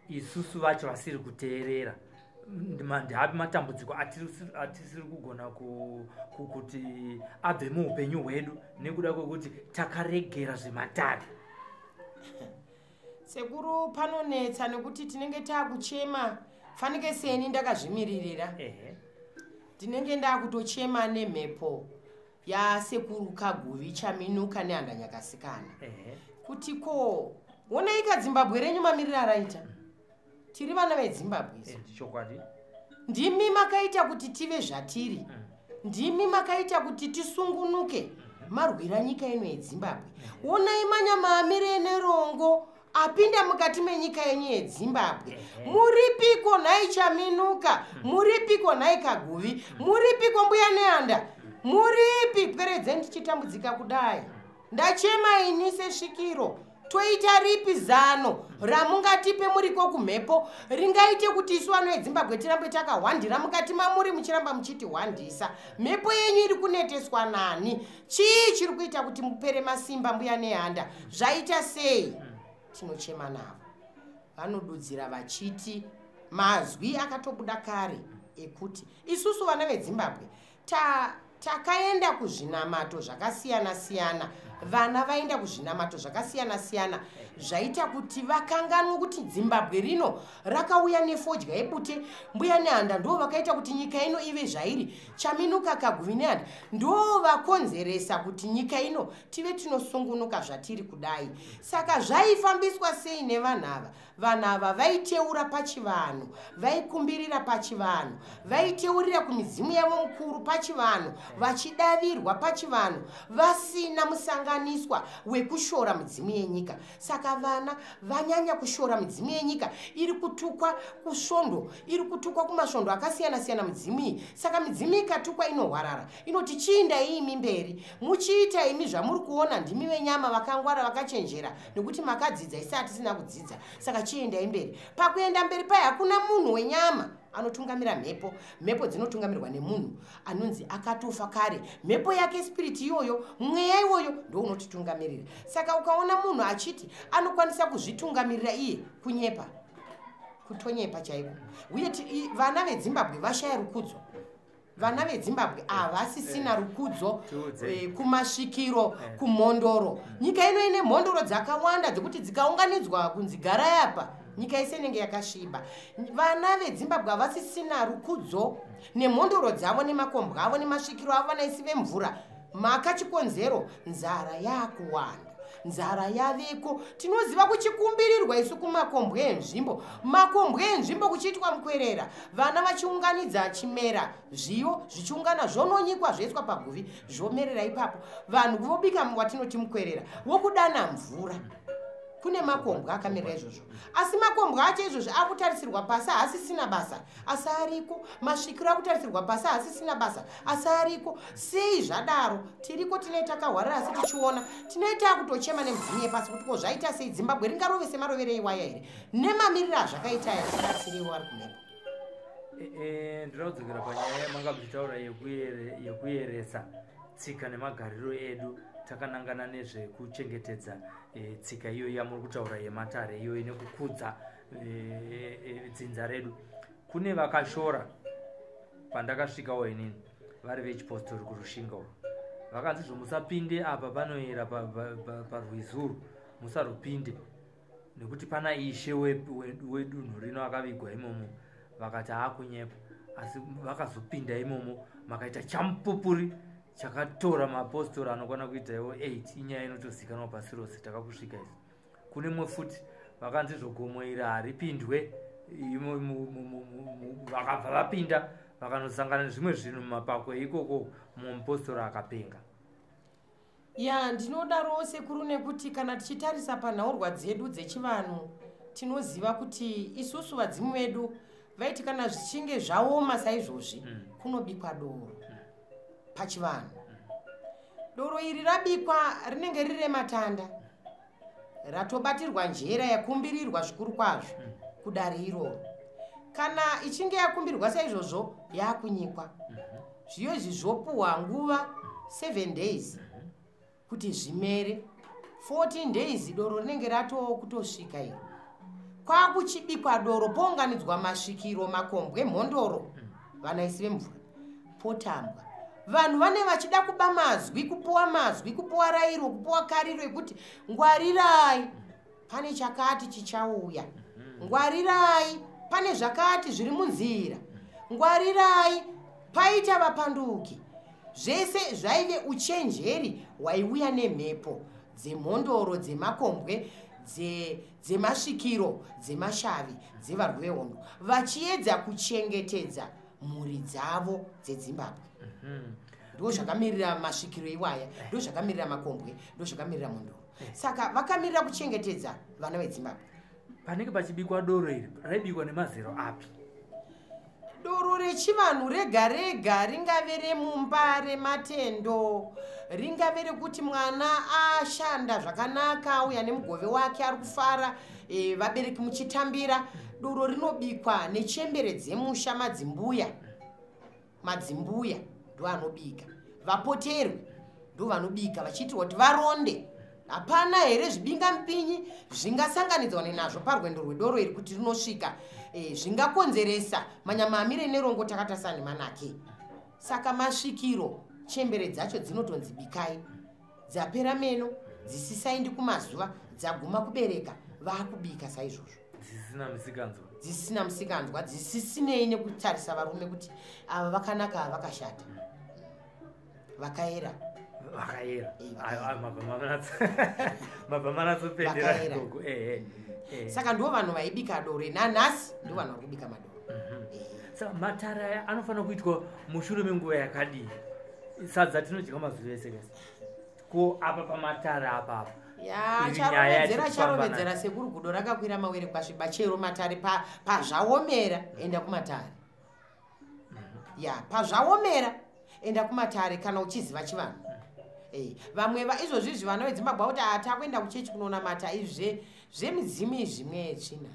isusu vacho vasiri kuteerera, ndeapi matambudziko atisiri kugona kuti abve muupenyu hwedu nekuda kwekuti takaregera zvematare? Sekuru, panonetsa nekuti tinenge taakuchema. Fanike seni ndakazvimiririra, ndinenge ndakutochema nemhepo yasekuru Kaguvi, Chaminuka neHandanyakasikana, kuti ko onai kaDzimbabwe renyu mamiriro araita. Tiri vana veDzimbabwe isu. Chokwadi. Ndimi makaita kuti tive zvatiri. Ndimi makaita kuti tisungunuke, marwira nyika ino yeDzimbabwe. Onai manyama amire nerongo apinda mukati menyika yenyu yeDzimbabwe. Muripiko nhai Chaminuka? Muripiko nhai Kaguvi? Muripiko Mbuya Nehanda? Muripi pweredzeni tichitambudzika kudai? Ndachema ini sesvikiro. Toita ripi zano ramungatipe muriko kumhepo ringaite kuti isu vano veDzimbabwe tirambe takahwandira mukati mamuri, muchiramba muchitihwandisa? Mhepo yenyu iri kuneteswa nani? Chii chiri kuita kuti mupere masimba, Mbuya Nehanda? Zvaita sei? Tinochema navo, vanodudzira vachiti mazwi akatobuda kare ekuti isusu vana veDzimbabwe takaenda kuzvinamato zvakasiyana-siyana. Vana vaenda kuzvinamato zvakasiyana-siyana, zvaita kuti vakanganwe kuti Dzimbabwe rino rakauya nefodya yebute. Mbuya Nehanda ndo vakaita kuti nyika ino ive zvairi. Chaminuka, Kaguvi, Nehanda ndo vakonzeresa kuti nyika ino tive tinosungunuka zvatiri kudai. Saka zvaifambiswa sei nevanhu ava? Vanhu ava vaiteura pachivanhu, vaikumbirira pachivanhu, vaiteurira kumidzimu yavo mukuru pachivanhu, vachidavirwa pachivanhu, vasina musanganiswa wekushora midzimu yenyika. Saka vana vanyanya kushora midzimu yenyika. Iri kutukwa kusvondo, iri kutukwa kumasvondo akasiyana-siyana midzimu iyi. Saka midzimu ikatukwa inohwarara, inoti chiindai imi mberi muchiita imi zvamuri kuona. Ndimi venyama vakangwara, vakachenjera, nekuti makadzidza, isi hatisina kudzidza. Saka chiendai mberi. Pakuenda mberi pai hakuna munhu wenyama anotungamira mhepo. Mhepo dzinotungamirwa nemunhu anonzi akatofa kare. Mhepo yake, spiriti iyoyo, mweya iwoyo ndo unotitungamirira. Saka ukaona munhu achiti anokwanisa kuzvitungamirira iye, kunyepa, kutonyepa chaiko. Uye vana veDzimbabwe vashaya rukudzo. Vana veDzimbabwe havasisina rukudzo Tiudze. Kumasvikiro, kumhondoro. Nyika ino ine mhondoro dzakawanda dzekuti dzikaunganidzwa kunzi garai apa, nyika yese inenge yakasviba. Vana veDzimbabwe havasisina rukudzo nemhondoro dzavo, nemakombwe avo, nemasvikiro avo, vanaisi vemvura. Maka chikonzero nzara yakuwanda, nzara yaveko. Tinoziva kuchikumbirirwa isu kumakombwe enzvimbo, makombwe enzvimbo kuchiitwa mukwerera, vana vachiunganidza chimera, zviyo zvichiungana, zvononyikwa, zvoiswa paguvi, zvomerera ipapo, vanhu vobika watinoti mukwerera wokudana mvura. Kune makombwe akamirira izvozvo, asi makombwe acho izvozvo akutarisirwa pasi, haasisina basa, asi ariko. Masvikiro akutarisirwa pasi, haasisina basa, asi ariko. Sei zvadaro? Tiriko, tinee takahwarira, asi tichiona tinee taakutochema nemudzimu yepasi kuti ko zvaita sei? Zimbabwe ringarove semarovero eiwaya here nemamiriro azvakaita aya? Tibatsireiwo vari kumhepo. Ndinoda kudzokera panyaya yamanga muchitaura yekuyeresa tsika nemagariro edu, takanangana nezvekuchengetedza tsika iyoyi yamuri kutaura yematare iyoyi nekukudza dzinza redu. Kune vakashora pandakasvikawo inini, vari vechipostori kuRushinga uko, vakanzi zvo musapinde apa, panoyera parwizi urwu, musarupinde. Nekuti pana ishe wedunhu rino akavigwa imomo, vakati aakunyepa, asi vakazopinda imomo makaita chamupupuri chakatora mapostori anokwana kuita iwo 8. Inyaya inotozikanwa pasi rose, takakusvika izvi. Kune mumwe futi vakanzi zvogomo iri haripindwe, vakabva vapinda vakanosangana nezvimwe zvinhu mumapako eikoko, mumwe mupostori akapenga. Ya, ndinodarowo sekuru, nekuti kana tichitarisa panhaurwa dzedu dzechivanhu, tinoziva kuti isusu vadzimu vedu vaiti kana zvichinge zvaoma saizvozvi, kunobikwa doro pachivanhu. Doro iri rabikwa rinenge riri rematanda, ratobatirwa njera yakumbirirwa zvikuru kwazvo kudare iroro. Kana ichinge yakumbirwa saizvozvo, yakunyikwa zviyo izvi, zvopuhwa nguva 7 days kuti zvimere. 14 days doro rinenge ratokutosvika iro, kwakuchibikwa doro, pounganidzwa masvikiro, makombwe, mhondoro, vanaisi vemvura, potambwa. Vanhu vane vachida kuba mazwi, kupuwa mazwi, kupuwa rayiro, kupuwa kariro yekuti ngwarirai, pane chakati chichauya, ngwarirai, pane zvakati zviri munzira, ngwarirai, paita vapanduki. Zvese zvaive uchenjeri hwaiuya nemhepo dzemhondoro, dzemakombwe, dzemasvikiro, dzemashavi, dzevarwi vehondo, vachiedza kuchengetedza mhuri dzavo dzeDzimbabwe. Ndo zvakamirira masvikiro iwaya, ndo zvakamirira makombwe, ndo zvakamirira mhondoro. Saka vakamirira kuchengetedza vana veDzimbabwe. Panenge pachibikwa doro iri, raibikwa nemazero api? Doro rechivanhu rega rega, ringave remumba, rematendo, ringave rekuti mwana ashanda zvakanaka, auya nemugove wake, ari kufara, vabereki muchitambira, doro rinobikwa nechembere dzemusha, madzimbuya. Madzimbuya ndo anobika, vapoterwi ndo vanobika, vachiitirwa kuti varonde hapana here zvibingamupinyi zvingasanganidzwa nenazvo parwendo rwedoro iri kuti rinosvika, zvingakonzeresa manyama amire nerongo takatasana nemanake. Saka masvikiro, chembere dzacho dzinotonzi bikai, dzapera meno, dzisisaindi kumazuva, dzaguma kubereka, vaakubika saizvozvo. Dzisina musikanzwa. Dzisina musikanzwa, dzisisinei nekutarisa varume kuti ava vakanaka, ava vakashata, vakaera. Vakaera. Vakaera. Mabva manatsopendera. Vakaera. Ikoko, ehe. Saka ndo vanhu vaibika doro, nanhasi ndo vanhu vari kubika madoro. Saka matare aya anofanira kuitwa mushure menguva yakadii? Sadza tinodya mazuva ese kese, ko apa pamatare apa apa? Ya. Iri nyaya Charovedzera. yatiri kufamba. Charovedzera sekuru, gudo rakakwira mawere kwasviba. Chero matare pazvaomera, enda kumatare. Ya, pazvaomera enda kumatare kana uchiziva chivanhu. Vamwe izvozvi izvi vana veDzimbabwe vakuti hatakuenda kuchechi kunonamata, izvi zvemidzimu izvi, mweya yetsvina.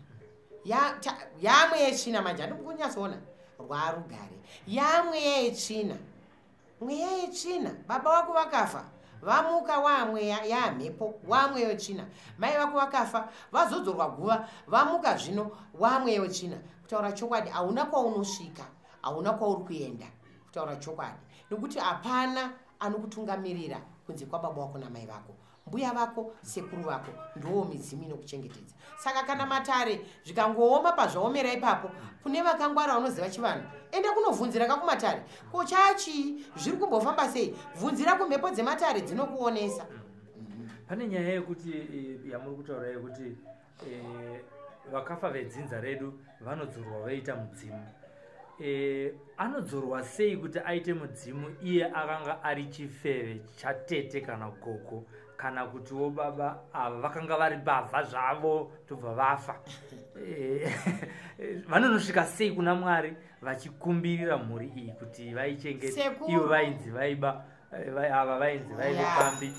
Yamweya yetsvina manje, handiri kunyatsoona rwarugare, yamweya yetsvina, mweya yetsvina. Baba vako vakafa, vamuka, wamweya, yamhepo, wamweya wetsvina. Mai vako vakafa, vazodzorwa guva, vamuka zvino, wamweya wetsvina. Kutaura chokwadi, hauna kwaunosvika, hauna kwauri kuenda, kutaura chokwadi, nokuti hapana anokutungamirira kunze kwababa vako namai vako, mbuya vako, sekuru vako, ndoo midzimu inokuchengetedza. Saka kana matare zvikangooma, pazvaomera ipapo, kune vakangwara vanoziva chivanhu, enda kunovhunzira kakumatare, ko chachii, zviri kumbofamba sei? Bvunzira kumhepo dzematare, dzinokuonesa. Pane nyaya yekuti yamuri kutaura yekuti vakafa vedzinza redu vanodzorwa voita mudzimu. Anodzorwa sei kuti aite mudzimu iye akanga ari chifeve chatete kana gogo, kana kutiwo baba ava vakanga vari mbavha zvavo, tobva vafa? Vanonosvika sei kuna Mwari vachikumbirira mhuri iyi kuti vaichengete? Ivo vainzi vaiba, ava vainzi vaive pambi.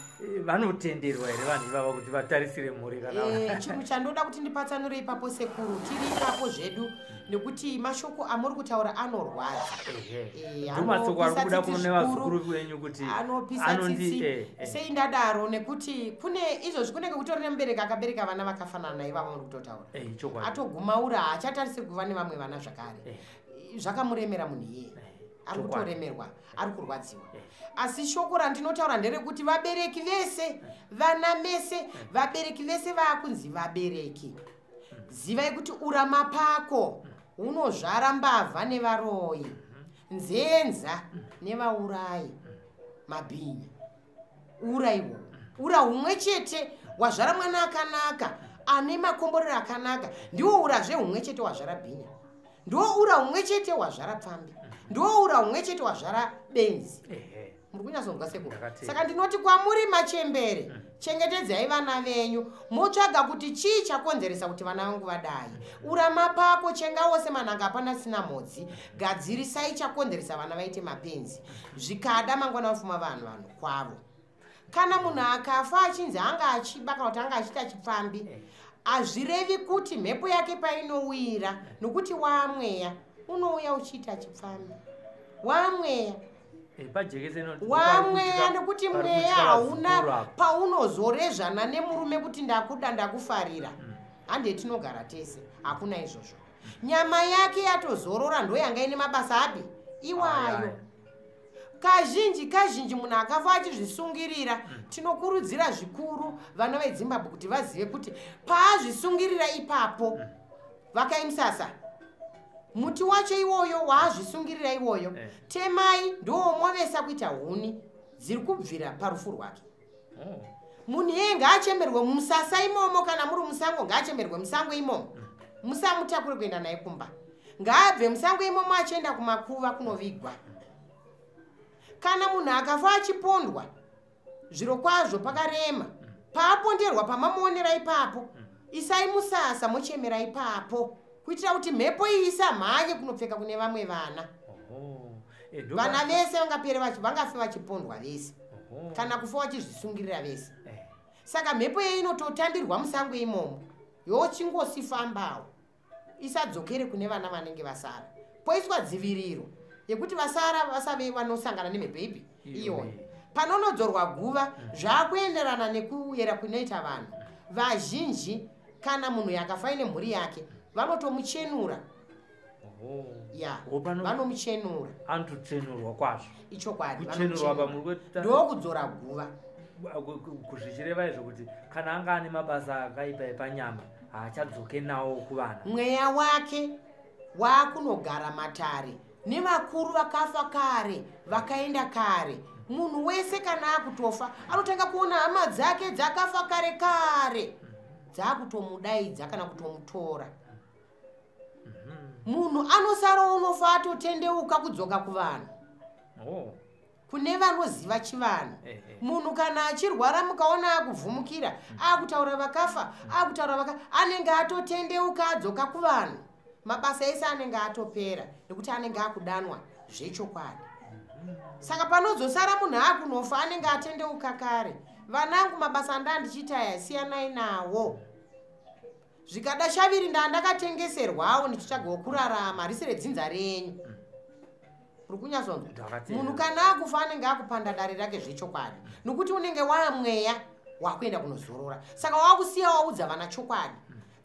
Vanotenderwa here vanhu ivava kuti vatarisire mhuri kana Chinhu chandoda kuti ndipatsanure ipapo sekuru, tiri ipapo zvedu, nekuti mashoko amuri kutaura anorwadza. Ndomasoko ari Anopisa kubuda tsitsi kune zvikuru. vazukuru venyu kuti Anopisa tsitsi. Sei ndadaro? Nekuti kune izvozvi kunenge kutori nemubereki akabereka vana vakafanana ivavo muri kutotaura. Chokwadi. Atogumaura, haachatarisiri kuva nevamwe vana zvakare. Zvakamuremera munhu iyeye. Ari kutoremerwa, ari kurwadziwa. Asi shoko randinotaura nderekuti vabereki vese, vana mese, vabereki vese vaakunzi vabereki, zivai kuti urama pako unozvara mbavha nevaroyi, nzenza nevaurayi, mabhinya. Ura ihwohwo, ura humwe chete wazvara mwana akanaka ane makomborero akanaka, ndiwo urazve humwe chete wazvara bhinya, ndiwo ura humwe chete wazvara pfambi, ndiwo ura humwe chete wazvara benzi. Muri kunyatsonzwa sekuru? Saka ndinoti kwamuri machembere, chengetedzai vana venyu, motsvaga kuti chii chakonzeresa kuti vana vangu vadai. Urama pako chengawo semanhanga hapana sina mhodzi, gadzirisai chakonzeresa vana vaite mapenzi. Zvikada mangwana vafuma vanhu kwavo. Kana munhu akafa achinzi anga achiba kana kuti anga achiita chipfambi, hazvirevi kuti mhepo yake painowira, nokuti waamweya unouya uchiita chipfambi. Waamweya wamweya, nekuti mweya hauna paunozorezvana nemurume kuti ndakuda ndakufarira, hande tinogara tese, hakuna izvozvo. Nyama yake yatozorora ndo yanga ine mabasa api iwayo. Kazhinji kazhinji munhu akafa achizvisungirira, tinokurudzira zvikuru vana veZimbabwe kuti vazive kuti paazvisungirira ipapo vakaimusasa muti wacho iwoyo waazvisungirira iwoyo, temai ndowomovesa kuita huni dziri kubvira parufu rwake. Munhu iyeye ngaachemerwe mumusasa imomo, kana muri musango ngaachemerwe musango imomo, musamutakure kuenda naye kumba, ngaabve musango imomo achienda kumakuva kunovigwa. Kana munhu akafa achipondwa, zviro kwazvo pakarema, paaponderwa pamamuonera ipapo, isai musasa mochemera ipapo, kuitira kuti mhepo iyi isamhanye kunopfeka kune vamwe vana. Vana vese vangapere vangafe vachipondwa vese, kana kufa vachizvisungirira vese. Saka mhepo iyi inototandirwa musango imomo, yochingosifambawo, isadzokere kune vana vanenge vasara. Poiswa dziviriro yekuti vasara vasave vanosangana nemhepo ipi iyoyo. Panonodzorwa guva zvakuenderana nekuyera kunoita vanhu vazhinji. Kana munhu yakafa ine mhuri yake vanotomuchenura. Ya, vanomuchenura. Anotochenurwa kwazvo. Ichokwadi. Kuchenurwa pamuri ndokudzora guva. Kuzvichireva izvo kuti kana anga ane mabasa akaipa epanyama haachadzoke nawo kuvana. Mweya wake waakunogara matare nevakuru vakafa kare, vakaenda kare. Munhu wese kana akutofa anotanga kuona hama dzake dzakafa kare kare dzakutomudaidza kana kutomutora. Munhu anosara unofa atotendeuka kudzoka kuvanhu. Kune vanoziva chivanhu. Munhu kana achirwara mukaona akuvhumukira, akutaura vakafa, akutaura vakafa, anenge atotendeuka adzoka kuvanhu. Mabasa ese anenge atopera nekuti anenge akudanwa zvechokwadi. Saka panozosara munhu akunofa anenge atendeuka kare. Vanangu, mabasa andandichiita aya siyanai nawo. Zvikada shaviri ndandakatengeserwawo ndichitsvagawo kurarama, risi redzinza renyu. Uri kunyatsonzwa? Munhu kana akufa anenge akupanda dare rake zvechokwadi, nokuti unenge waamweya wakuenda kunozorora. Saka wakusiya waudza vana chokwadi.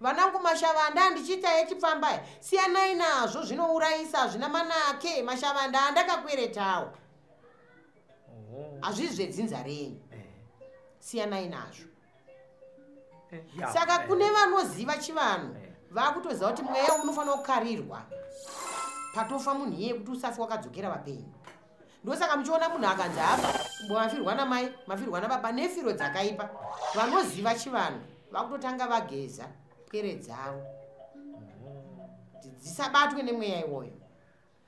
Vanangu, mashava andandichiita echipfamba aya siyanai nazvo, zvinourayisa, hazvina manake. Mashava andakakweretawo hazvisi zvedzinza renyu, siyanai nazvo. Saka kune vanoziva chivanhu vakutoziva kuti mweya unofanira kukarirwa patofa munhu iye kuti usafi wakadzokera vapenyu. Ndosaka muchiona munhu akanzi afa, mafirwa namai, mafirwa nababa, nefiro dzakaipa. Vanoziva chivanhu vakutotanga vageza pwere dzavo kuti dzisabatwe nemweya iwoyo.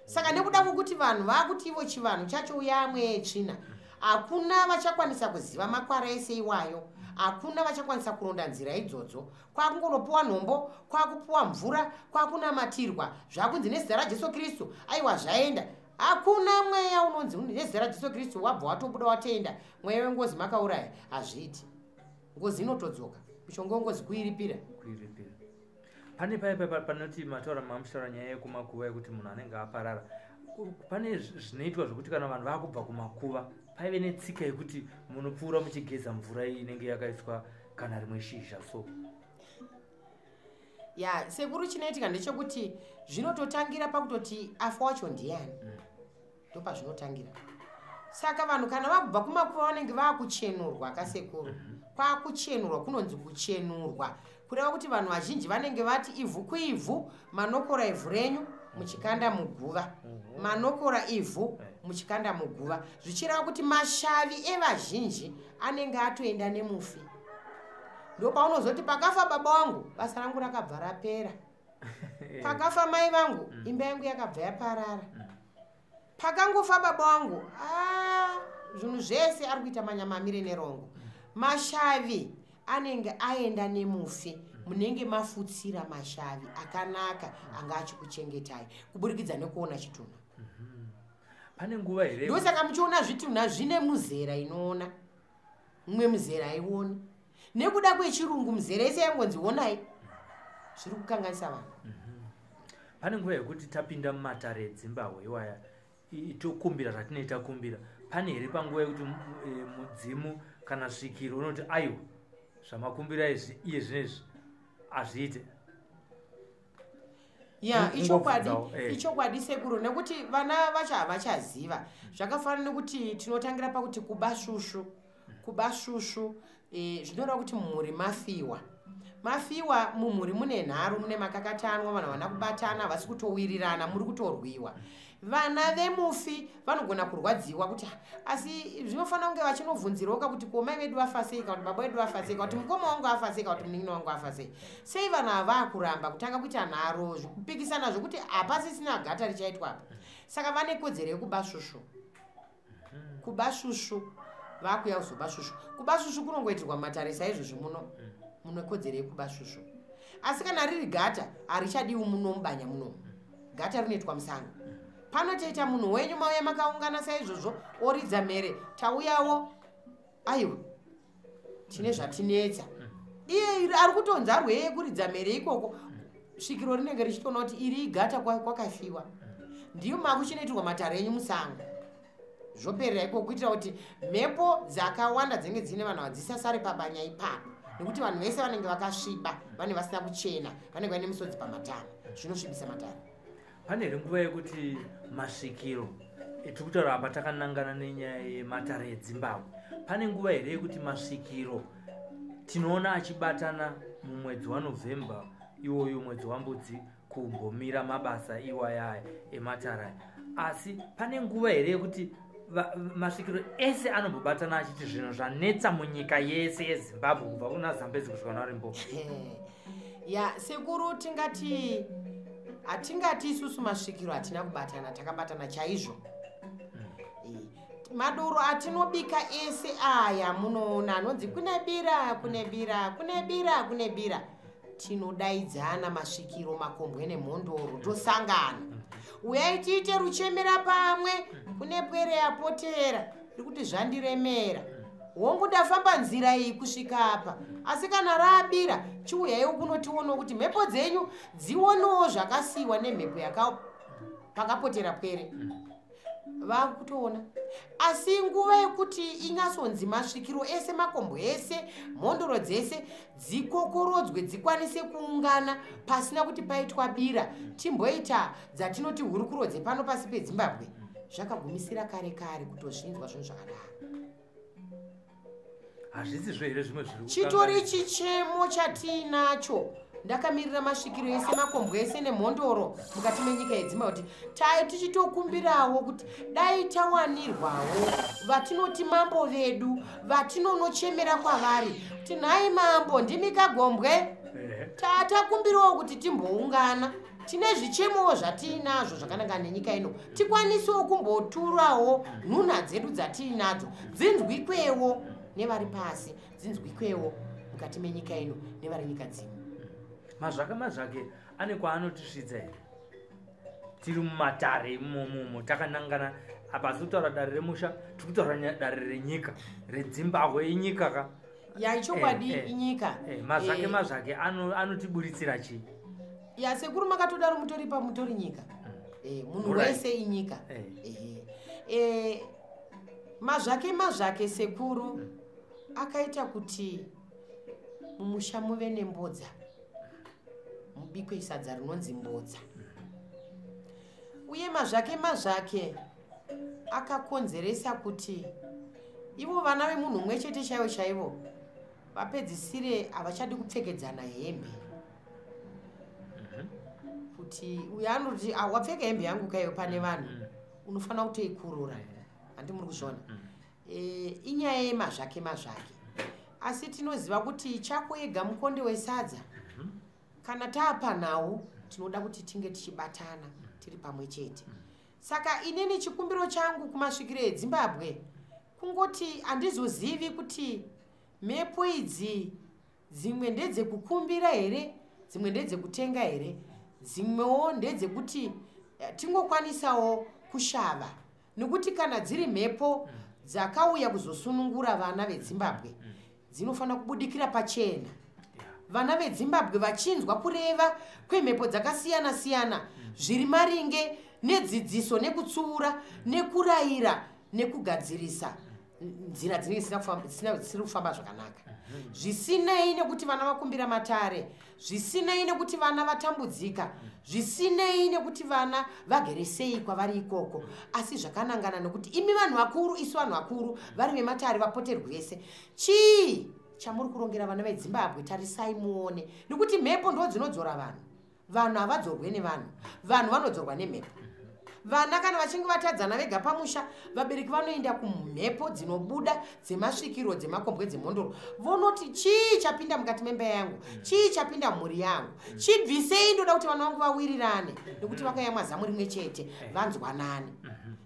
Saka nekuda kwokuti vanhu vakuti ivo chivanhu chacho uya mweya yetsvina, hakuna vachakwanisa kuziva makwara ese iwayo, hakuna vachakwanisa kuronda nzira idzodzo. Kwakungonopuwa nhombo, kwakupuwa mvura, kwakunamatirwa, zvakunzi nezita raJesu Kristu, aiwa zvaenda. Hakuna mweya unonzi nezita raJesu Kristu wabva watobuda watenda mweya wengozi makauraya, hazviiti. Ngozi inotodzoka, mushonga wengozi kuiripira. Pane paya panoti mataura mamuchitaura nyaya yekumakuva yekuti munhu anenge aparara, pane zvinoitwa zvokuti kana vanhu vakubva kumakuva paive netsika yekuti munopfuura muchigeza mvura iyi inenge yakaiswa kana rimwe shizha. So ya sekuru, chinoitika ndechekuti zvinototangira pakutoti afa wacho ndiani. Ndopazvinotangira. Saka vanhu kana vakubva kumakuva vanenge vakuchenurwa kasekuru. Kwakuchenurwa kunonzi kuchenurwa, kureva kuti vanhu vazhinji vanenge vati ivhu kuivhu, manokora ivhu renyu muchikanda muguva, manokora ivhu muchikanda muguva, zvichireva kuti mashavi evazhinji anenge atoenda nemufi. Ndopaunozoti pakafa baba vangu basa rangu rakabva rapera, pakafa mai vangu imba yangu yakabva yaparara, pakangofa baba vangu zvinhu zvese ari kuita manyama amire nerongo. Mashavi anenge aenda nemufi, munenge mafutsira mashavi akanaka anga achikuchengetai kuburikidza nekuona chitunha. Pane nguva here ndosaka muchiona zvitunha zvine muzera inoona, mumwe muzera aioni nekuda kwechirungu, muzera yese yangonzi onai, zviri kukanganisa vanhu. Pane nguva yekuti tapinda mumatare edzimbahwe iwaya tokumbira zvatinoita kumbira, pane here panguva yekuti mudzimu kana svikiro unoti aiwa zvamakumbira izvi iye zvinezvi hazviite? Ya, ichokwadi, ichokwadi sekuru, nekuti vana vacho havachaziva. Zvakafanana nekuti tinotangira pakuti kuba svusvu, kuba svusvu zvinoreva kuti mumhuri mafiwa, mafiwa mumhuri mune nharo, mune makakatanwa, vanhu havana kubatana, havasi kutowirirana, muri kutorwiwa. Vana vemufi vanogona kurwadziwa kuti asi zvinofanira kunge vachinovhunzirawoka kuti ko mai vedu vafa sei, kana kuti baba vedu vafa sei, kana kuti mukoma wangu afa sei, kana kuti munin'ina wangu afa sei. Sei vanhu ava vakuramba kutanga kuita nharo, kupikisana zvokuti hapasisina gata richaitwa apa. Saka vane kodzero yekuba svusvu, kuba svusvu, vakuya kuzoba svusvu. Kuba svusvu kunongoitirwa mumatare saizvozvi muno, mune kodzero yekuba svusvu. Asi kana riri gata harichadiwi muno mubanya munomu, gata rinoitwa musango. Panotoita munhu wenyu mauya makaungana saizvozvo oridza mhere, tauyawo, aiwa tine zvatinetsa. Iye ari kutonzi arweye kuridza mhere ikoko, svikiro rinenge richitoona kuti iri igata kwakafiwa. Ndiyo makuchinoitirwa matare enyu musango, zvoperera ikoko, kuitira kuti mhepo dzakawanda dzinenge dzine vanhu hadzisasare pabanya ipapo, nekuti vanhu vese vanenge vakasviba, vanenge vasina kuchena, vanenge vaine misodzi pamatama, zvinosvibisa matare. Pane here nguva yekuti masvikiro tiri kutaura apa takanangana nenyaya yematare edzimbabwe, pane nguva here yekuti masvikiro tinoona achibatana mumwedzi waNovhemba iwoyo, mwedzi wambudzi, kumbomira mabasa iwaya ematare aya, asi pane nguva here yekuti masvikiro ese anombobatana achiti zvinhu zvanetsa munyika yese yeZimbabwe kubva kuna Zambezi kusvika kuna Limpopo? Ya sekuru, tingati hatingati isusu masvikiro hatina kubatana, takabatana chaizvo. Madoro atinobika ese aya munoona anonzi kune bira, kune bira, kune bira, kune bira, tinodaidzana masvikiro, makombwe nemhondoro, tosangana, uyai tiite ruchemera pamwe, kune pwere yapotera iri kuti zvandiremera, hongu ndafamba nzira iyi kusvika apa, asi kana raabira chiuyaiwo kunotionawo kuti mhepo dzenyu dzionewo zvakasiyiwa nemhepo pakapotera pwere, vakutoona. Asi nguva yekuti inyatsonzi masvikiro ese, makombwe ese, mhondoro dzese dzikokorodzwe dzikwanise kuungana pasina kuti paitwa bira, timboita dzatinoti hurukuro dzepano pasi peZimbabwe, zvakagumisira kare kare kutozvinzwa zvinhu zvakadaro. Hazvisizvo here zvimwe zviri chitori chichemo chatiinacho? Ndakamirira masvikiro ese, makombwe ese nemhondoro mukati menyika yeDzimba kuti tichitokumbirawo kuti dai tawanirwawo vatinoti mambo vedu vatinonochemera kwavari kuti nhai mambo ndimi kagombwe, tatakumbirawo kuti timboungana, tine zvichemowo zvatiinazvo zvakananga nenyika ino, tikwanisewo kumboturawo nhunha dzedu dzatiinadzo dzinzwikwewo nevari pasi, dzinzwikwewo mukati menyika ino nevari nyika dzimwe. Mazvake mazvake ane kwaanotisvitsa here? Tiri mumatare imomomo takanangana apa, asi kutaura dare remusha, tiri kutaura dare renyika reDzimbabwe, inyika ka? Ya, ichokwadi, inyika. Mazvake mazvake anotiburitsira chii? Ya sekuru, makatodaro, mutori pamutori nyika, munhu wese inyika. Mazvake mazvake sekuru akaita kuti mumusha muve nembodza, mubikwe sadza rinonzi mbodza. Uye mazvake mazvake Akakonzeresa kuti ivo vana vemunhu mumwe chete chaivo chaivo vapedzisire havachadi kupfekedzana hembe. Kuti uyo anoti, "Ah, wapfeka hembe yangu kaiyo pane vanhu, unofanira kutoikurura." Handi muri kuzviona? Inyaya yemazvake mazvake, asi tinoziva kuti chako ega mukonde wesadza. Kana taapa nhau, tinoda kuti tinge tichibatana tiri pamwe chete. Saka inini chikumbiro changu kumasvikiro eZimbabwe kungoti handizozivi kuti mhepo idzi dzimwe ndedzekukumbira here, dzimwe ndedzekutenga here, dzimwewo ndedzekuti tingokwanisawo kushava, nekuti kana dziri mhepo dzakauya kuzosunungura vana veZimbabwe, dzinofanira kubudikira pachena, vana veZimbabwe vachinzwa kureva kwemhepo dzakasiyana siyana zviri maringe nedzidziso, nekutsuura, nekurayira, nekugadzirisa nzira dzinenge dzisiri kufamba zvakanaka. Zvisinei nekuti vana vakumbira matare, zvisinei nekuti vana vatambudzika, zvisinei nekuti vana vagere sei kwavari ikoko, asi zvakanangana nekuti imi vanhu vakuru, isu vanhu vakuru vari vematare, vapoterwi vese, chii chamuri kurongera vana veZimbabwe? Tarisai muone, nekuti mhepo ndo dzinodzora vanhu. Vanhu havadzorwe nevanhu, vanhu vanodzorwa nemhepo. Vana kana vachinge vatadzana vega pamusha, vabereki vanoenda kumhepo dzinobuda dzemasvikiro, dzemakombwe, dzemhondoro, vonoti, "Chii chapinda mukati memba yangu? Chii chapinda mhuri yangu? Chibvisei, ndoda kuti vana vangu vawirirane, nekuti vakayamwa zamu rimwe chete, vanzwanane."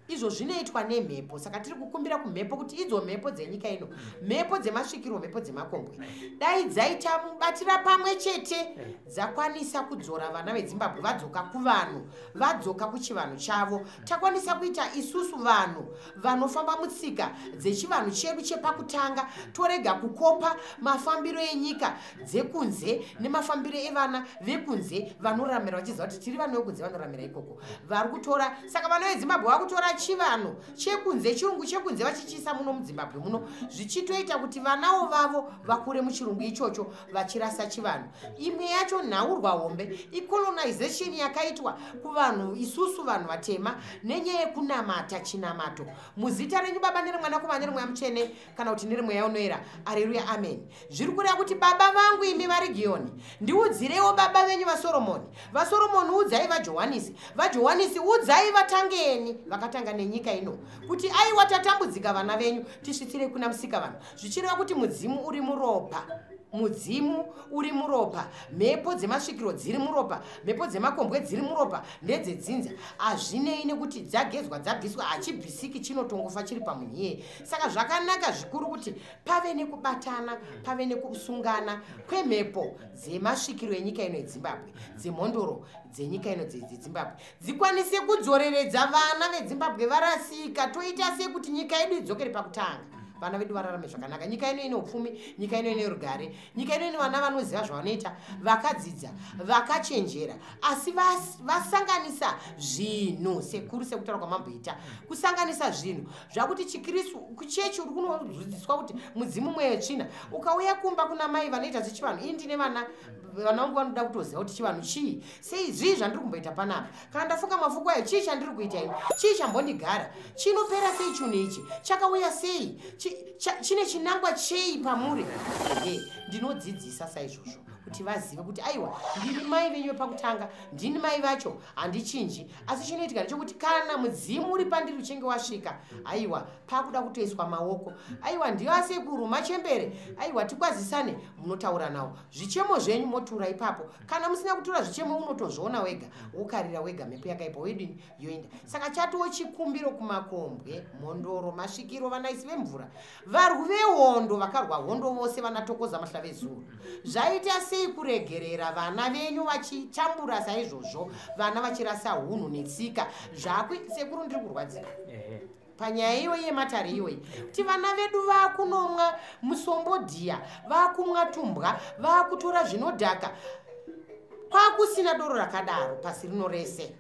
Izvo zvinoitwa nemhepo. Saka tiri kukumbira kumhepo kuti idzo mhepo dzenyika ino, mhepo dzemasvikiro, mhepo dzemakombwe, dai dzaita mubatira pamwe chete, dzakwanisa kudzora vana veZimbabwe, vadzoka kuvanhu, vadzoka kuchivanhu chavo. Takwanisa kuita isusu vanhu vanofamba mutsika dzechivanhu chedu chepakutanga, torega kukopa mafambiro enyika dzekunze nemafambiro evana vekunze vanoramira vachiziva kuti tiri vana vekunze, vanoramira ikoko vari kutora. Saka vana veZimbabwe vakutora chivanhu chekunze, chirungu chekunze, vachichiisa muno muZimbabwe muno, zvichitoita kuti vanawo vavo vakure muchirungu ichocho vachirasa chivanhu. Imwe yacho nhaurwa hombe icolonization yakaitwa kuvanhu isusu vanhu vatema nenyaya yekunamata chinamato. Muzita renyu Baba, nereMwanakomana, nereMweya Mutsvene, kana kuti nereMweya Unoera, areruya, amen. Zviri kureva kuti baba vangu imi vaRigiyoni, ndiudzireiwo baba venyu vaSoromoni. VaSoromoni, udzai vaJohanisi. VaJohanisi, udzai vatangeni vakatanga nenyika ino kuti aiwa, tatambudzika vana venyu, tisvitsirei kuna Musika vanhu. Zvichireva kuti mudzimu uri muropa, mudzimu uri muropa, mhepo dzemasvikiro dziri muropa, mhepo dzemakombwe dziri muropa, ndedzedzinza. Hazvinei nekuti dzagezwa, dzabviswa, hachibvisiki, chinotongofa chiri pamunhu iyeye. Saka zvakanaka zvikuru kuti pave nekubatana, pave nekusungana kwemhepo dzemasvikiro enyika ino yeZimbabwe, dzemhondoro dzenyika ino dzeZimbabwe, dzikwanise kudzoreredza vana veZimbabwe varasika. Toita sei kuti nyika yedu idzokere pakutanga, vana vedu vararame zvakanaka? Nyika ino ine upfumi, nyika ino ine rugare, nyika ino ine vana vanoziva zvavanoita, vakadzidza, vakachenjera, asi vasanganisa zvinhu sekuru, sekutaura kwamamboita, kusanganisa zvinhu zvakuti chikristu kuchechi uri kunodzidziswa kuti mudzimu, mweya, tsvina. Ukauya kumba kuna mai vanoita zvechivanhu, ii, ndine vana, vana vangu vanoda kutoziva kuti chivanhu chii, sei, zvii zvandiri kumboita panapa, kana ndafuka mafuko ayo, chii chandiri kuita ini, chii chambondigara, chinopera sei, chinhu ichi chakauya sei, chine chinangwa chei pamuri? Ehe, ndinodzidzisa saizvozvo kuti vazive kuti aiwa, ndiri mai venyu vepakutanga, ndini mai vacho, handichinji. Asi chinoitika ndechekuti kana mudzimu uri pandiri uchinge wasvika, aiwa, pakuda kutoiswa maoko, aiwa, ndiyo asekuru machembere, aiwa, tikwazisane, munotaura nawo zvichemo zvenyu, motura ipapo. Kana musina kutura zvichemo, unotozviona wega, wokarira wega, mhepo yakaipa wedini yoenda. Saka chatiwo chikumbiro kumakombwe, mhondoro, masvikiro, vanaisi vemvura, varwi vehondo vakarwa hondo vose, vanatokoza mahlavezuru, zvaita sei kuregerera vana venyu vachitambura saizvozvo, vana vachirasa hunhu netsika? Zvakwi sekuru, ndiri kurwadzika panyaya iyoyi yematare iyoyi, kuti vana vedu vakunomwa musombodhiya, vakumwa tumbwa, vakutora zvinodhaka. Kwakusina doro rakadaro pasi rino rese.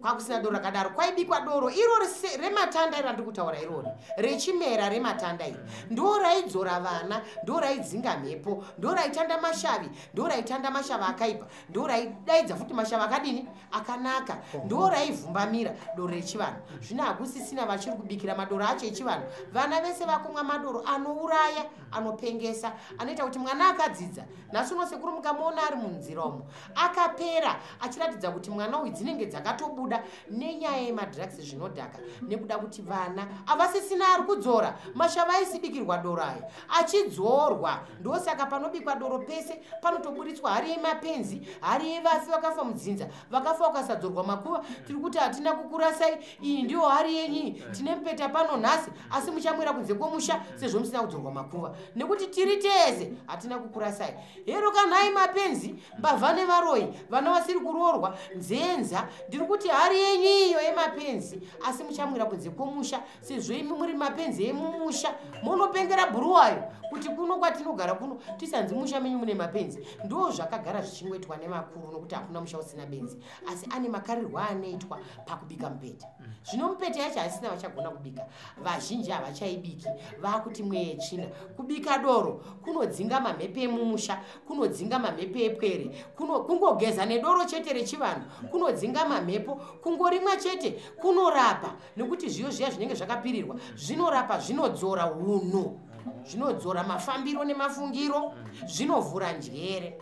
Kwakusina doro rakadaro. Kwaibikwa doro iro rematanda iro randiri kutaura irori, rechimera rematanda iri, ndo raidzora vana, ndo raidzinga mhepo, ndo raitanda mashavi, ndo raitanda mashavi akaipa, ndo raidaidza futi mashavi akadini akanaka, ndo raivhumbamira doro rechivanhu. Zvino hakusisina vachiri kubikira madoro acho echivanhu. Vana vese vakumwa madoro anouraya, anopengesa, anoita kuti mwana akadzidza nhasi uno, sekuru, mukamuona ari munzira umo akapera, achiratidza kuti mwana uyu dzinenge dzakatobuda nenyaya yemadrugs, zvinodhaka, nekuda kuti vana havasisina ari kudzora mashava aisibikirwa doro aya achidzorwa. Ndosaka panobikwa doro pese panotoburitswa hari yemapenzi, hari yevafi vakafa mudzinza, vakafa vakasadzorwa makuva. Tiri kuti hatina kukurasai, iyi ndiyo hari yenyu. Tine mupeta pano nhasi, asi muchamwira kunze kwomusha sezvo musina kudzorwa makuva, nekuti tiri tese hatina kukurasai. Hero kanhai mapenzi, mbavha nevaroyi, vana vasiri kuroorwa, nzenza, ndiri kuti hari yenyu iyo yemapenzi, asi muchamwira kunze kwomusha sezvo imi muri mapenzi emumusha. Munopengera bhuruwayo kuti kuno kwatinogara kuno tisanzi musha menyu mune mapenzi. Ndo zvakagara zvichingoitwa nevakuru, nokuti hakuna musha usina benzi, asi ane makarirwo anoitwa pakubika mupeta. Zvino mupeta yacho hasina vachagona kubika, vazhinji havachaibiki, vaakuti mweya yetsvina. Kubika doro kunodzinga mamhepo emumusha, kunodzinga mamhepo epwere, kungogeza nedoro chete rechivanhu kunodzinga mamhepo, kungorimwa chete kunorapa, nekuti zviyo zviya zvinenge zvakapirirwa zvinorapa, zvinodzora unhu, zvinodzora mafambiro nemafungiro, zvinovhura njere.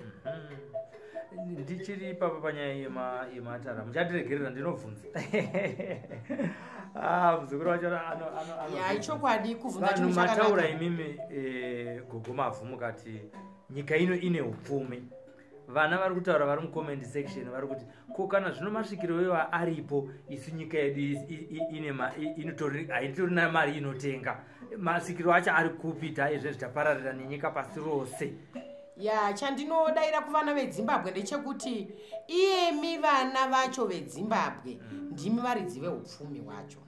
Ndichiri ipapa panyaya yematara, muchatiregerera, ndinobvunza. Ah, muzukuru wacho Ya, ichokwadi, kuvhunza vanhu chinhu mataura chakanaka. Imimi gogo Mavhu, mukati nyika ino ine upfumi. Vana vari kutaura vari mucomment section vari kuti, ko kana zvino masvikiro iwa aripo, isu nyika yedu haitorina mari inotenga masvikiro acho, ari kupi? Taizvezvi tapararira nenyika pasi rose. Ya, chandinodayira kuvana veDzimbabwe ndechekuti iyemi vana vacho veDzimbabwe ndimi varidzi veupfumi hwacho.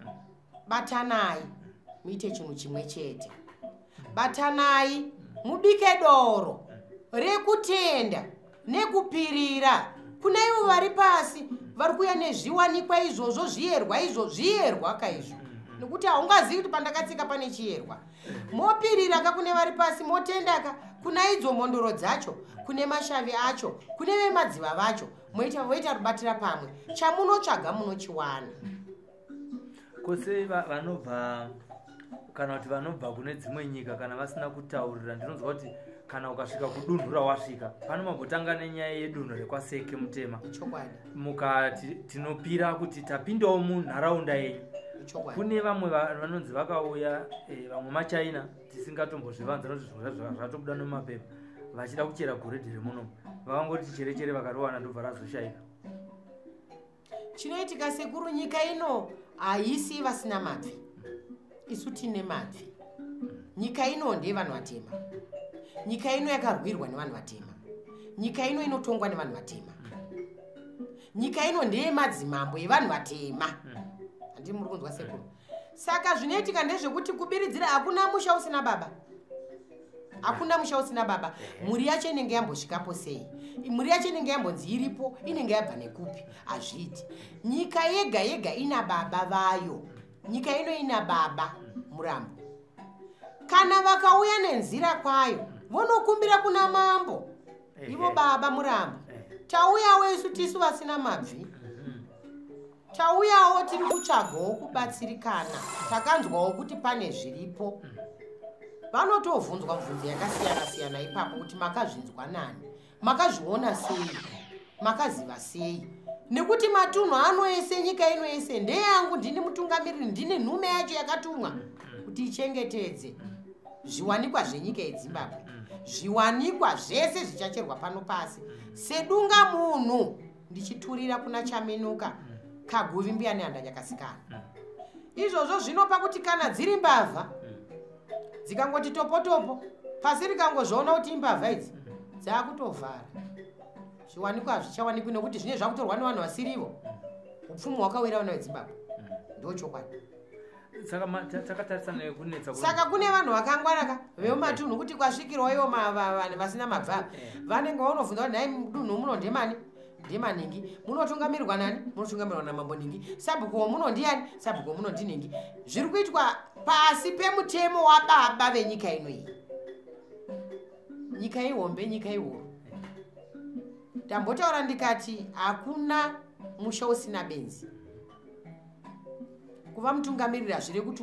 Batanai muite chinhu chimwe chete, batanai mubike doro rekutenda nekupirira kuna ivo vari pasi vari kuuya nezviwanikwa izvozvo, zviyerwa izvo, zviyerwa kaizvo, nekuti haungazivi kuti pandakatsika pane chiyerwa. Mopirira ka kune vari pasi, motendaka kuna idzo mhondoro dzacho, kune mashavi acho, kune vemadziva vacho, moita voita rubatira pamwe, chamunotsvaga munochiwana. Kose vanobva kana kuti vanobva kune dzimwe nyika, kana vasina kutaurira, ndinonzwa kuti kana ukasvika kudunhu rawasvika pano, mambotanga nenyaya yedunhu rekwaSeke Mutema. Chokwadi. Mukati tinopira kuti tapindawo munharaunda yenyu. Chokwadi. Kune vamwe vanonzi vakauya, vamwe maChina, tisingatombozvivanza nokuti zvimwe zvacho zvatobuda nemumapepa, vachida kuchera goridhe remunomu, vakangoti cherechere vakariwana, ndobva razoshayika. Chinoitika sekuru, nyika ino haisi vasina mabvi, isu tine mabvi. Nyika ino ndeyevanhu vatema, nyika ino yakarwirwa nevanhu vatema, nyika ino inotongwa nevanhu vatema, nyika ino ndeyemadzimambo evanhu vatema. Handii muri kunzwa sekuru? Saka zvinoitika ndezvekuti kubiridzira, hakuna musha usina baba, hakuna musha usina baba. Mhuri yacho inenge yambosvikapo sei? Mhuri yacho inenge yambonzi iripo, inenge yabva nekupi? Hazviiti. Nyika yega yega ina baba vayo. Nyika ino ina baba Murambo. Kana vakauya nenzira kwayo, vonokumbira kuna mambo ivo baba Murambo, tauyawo isu, tisu vasina mabvi, tauyawo tiri kutsvagawo kubatsirikana, takanzwawo kuti pane zviripo. Vanotovhunzwa mubvunzo yakasiyana-siyana ipapo kuti makazvinzwa nani, makazviona sei, makaziva sei, nekuti matunhu ano ese, nyika ino yese ndeyangu, ndini mutungamiriri, ndini nhume yacho yakatumwa kuti ichengetedze zviwanikwa zvenyika yeDzimbabwe. Zviwanikwa zvese zvichacherwa pano pasi sedunga munhu, ndichiturira kuna Chaminuka, Kaguvi, Mbuya Nehanda, Nyakasikana. Izvozvo zvinopa kuti kana dziri mbavha dzikangoti topotopo pasi, rikangozviona kuti imbavha idzi, dzaakutovhara. Zviwanikwa hazvichawanikwi nekuti zvine zvakutorwa nevanhu vasirivo. Upfumi hwakawira vana veDzimbabwe, ndo chokwadi. Saka takatarisana nekunetsa Saka kune vanhu vakangwaraka vemumatunhu kuti kwasvikirwa ivo vanhu vasina mabva, vanenge vaunobvunza kuti nhai, mudunhu muno ndemani? Ndemaningi. Munotungamirirwa nani? Munotungamirwa namambo Ningi. Sabhuku womuno ndiani? Sabhuku womuno ndiningi. Zviri kuitwa pasi pemutemo wababa venyika ino iyi. Nyika ihombe, nyika ihoro. Ndambotaura ndikati hakuna musha usina benzi. Kuva mutungamiriri hazvire kuti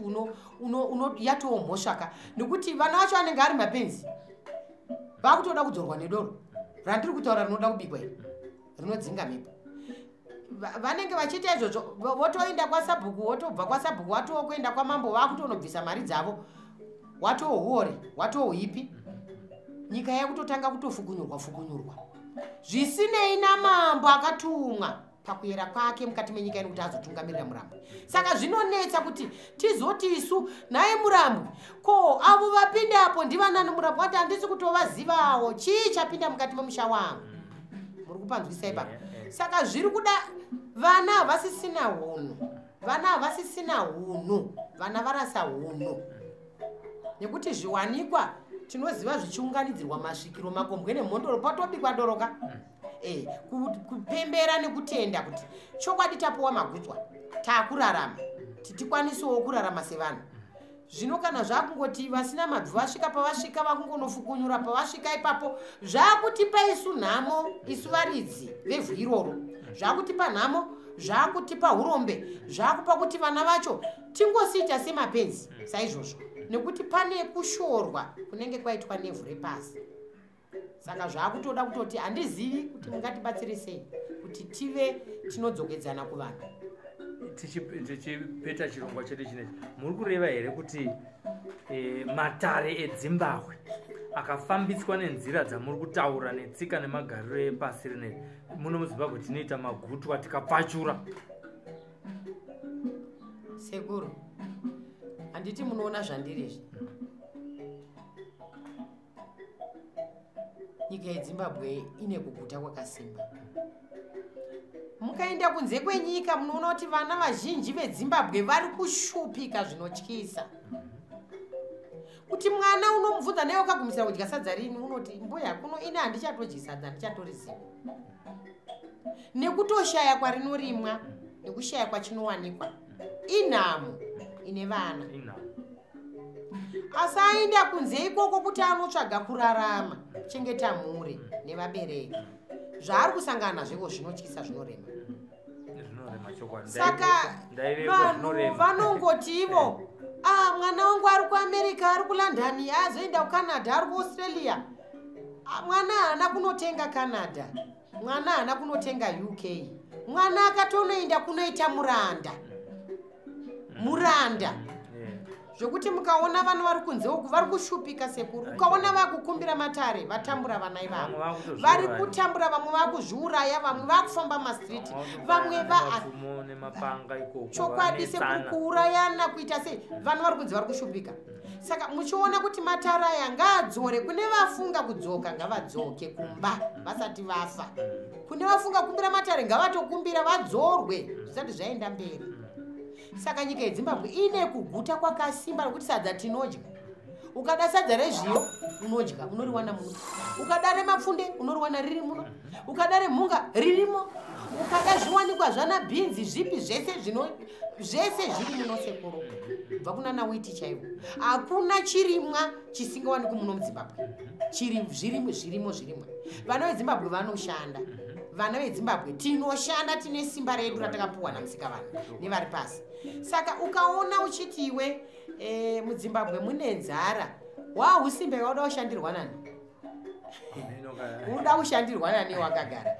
uno yatoo mhosvaka, nekuti vana vacho vanenge ari mapenzi, vakutoda kudzorwa nedoro randiri kutaura rinoda kubikwa iri rinodzinga mhepo. Vanenge vachiita izvozvo, votoenda kwasabhuku, wotobva kwasabhuku watoo kuenda kwamambo, vakutonobvisa mari dzavo, watoo huori, watoo huipi. Nyika yakutotanga kutofukunyurwa fukunyurwa zvisinei namambo akatumwa pakuyera kwake mukati menyika ino kuti azotungamirira Murambwi. Saka zvinonetsa kuti tizoti isu naye Murambwi, ko avo vapinda apo ndivanani? Murambwi wati handisi kutovazivawo, chii chapinda mukati memusha wangu? Muri kupanzwisa ipapo? Saka zviri kuda vana havasisina hunhu, vana havasisina hunhu, vana varasa hunhu, nekuti zviwanikwa tinoziva zvichiunganidzirwa masvikiro, makombwe nemhondoro, patobikwa doroka kupembera nekutenda kuti chokwadi tapuwa magutswa, taakurarama, titikwanisewo kurarama sevanhu. Zvino kana zvakungoti vasina mabvi vasvika pavasvika, vakungonofukunyura pavasvika ipapo, zvakutipa isu nhamo, isu varidzi vevhu iroro, zvakutipa nhamo, zvakutipa urombe, zvakupa kuti vana vacho tingosiita semapenzi saizvozvo, nekuti pane kushorwa kunenge kwaitwa nevhu repasi. Saka zvakutoda kutoti handizivi kuti mungatibatsire sei kuti tive tinodzokedzana kuvanhu. Tichipeta chirongwa chedu chinechi, muri kureva here kuti matare eDzimbahwe akafambiswa nenzira dzamuri kutaura netsika nemagariro epasi rineri, muno muZimbabwe tinoita magutwa tikapfachura? Sekuru, handiti munoona zvandiri izvi? Nyika yeZimbabwe ine kuguta kwakasimba. Mukaenda kunze kwenyika munoona kuti vana vazhinji veZimbabwe vari kushupika zvinotyisa. Kuti mwana unomubvunza naye wakagumisira kudya sadza rini, unoti mbuya kuno ini handichatodyi sadza, handichatoriziva, nekutoshaya kwarinorimwa nekushaya kwachinowanikwa. Inhamo ine vana. Asi aenda kunze ikoko kuti anotsvaga kurarama, chengeta mhuri nevabereki, zvaari kusangana nazvo zvinotyisa, zvinorema. Saka vanhu vanongoti ivo, mwana wangu ari kuAmerica, ari kuLondon, azoenda kuCanada, ari kuAustralia. Mwana haana kunotenga Canada, mwana haana kunotenga UK, mwana akatonoenda kunoita muranda, muranda. Zvekuti mukaona vana vari kunze uku vari kushupika sekuru, ukaona vakukumbira matare, vatambura vana ivavo, vari kutambura, vamwe vakuzviuraya, vamwe vakufamba mastreet, vamwe chokwadi sekuru kuurayana kuita sei, vanhu vari kunze vari kushupika. Saka muchiona kuti matare aya ngaadzore, kune vafunga kudzoka ngavadzoke kumba vasati vafa, kune vafunga kukumbira matare ngavatokumbira vadzorwe zvisati zvaenda mberi. Saka nyika yeZimbabwe ine kuguta kwakasimba, nekuti sadza tinodya. Ukada sadza rezviyo unodya, unoriwana muno. Ukada remapfunde unoriwana riri muno. Ukada remhunga ririmo. Ukada zviwanikwa zvana bhinzi zvipi zvese zvese zviri muno sekuru, kubva kunana witi chaivo. Hakuna chirimwa chisingawanikwi muno muZimbabwe. Zvirimo zvirimwa. Vana veZimbabwe vanoshanda. Vana veZimbabwe tinoshanda, tine simba redu ratakapuwa namusika vanhu nevari pasi. Saka ukaona uchiti iwe muZimbabwe mune nzara, wahusimbe wauda kushandirwa nani? Unoda kushandirwa nani wakagara?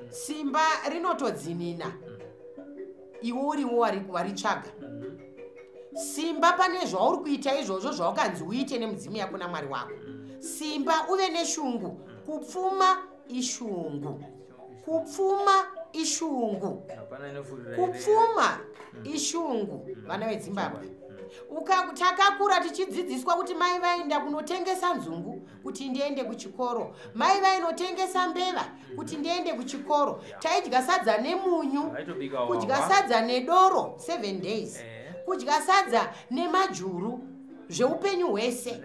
Simba rinotodzinina iwe uriwo waritsvaga. Simba pane zvauri kuita izvozvo zvawakanzi uite nemudzimu yako naMwari wako. Simba uve neshungu. Kupfuma ishungu. Kupfuma ishungu. Kupfuma ishungu, vana veZimbabwe. Takakura tichidzidziswa kuti mai vaenda kunotengesa nzungu kuti ndiende kuchikoro, mai vainotengesa mbeva kuti ndiende kuchikoro. Taidya sadza nemunyu, kudya sadza nedoro 7 days, kudya sadza nemajuru. Zveupenyu hwese,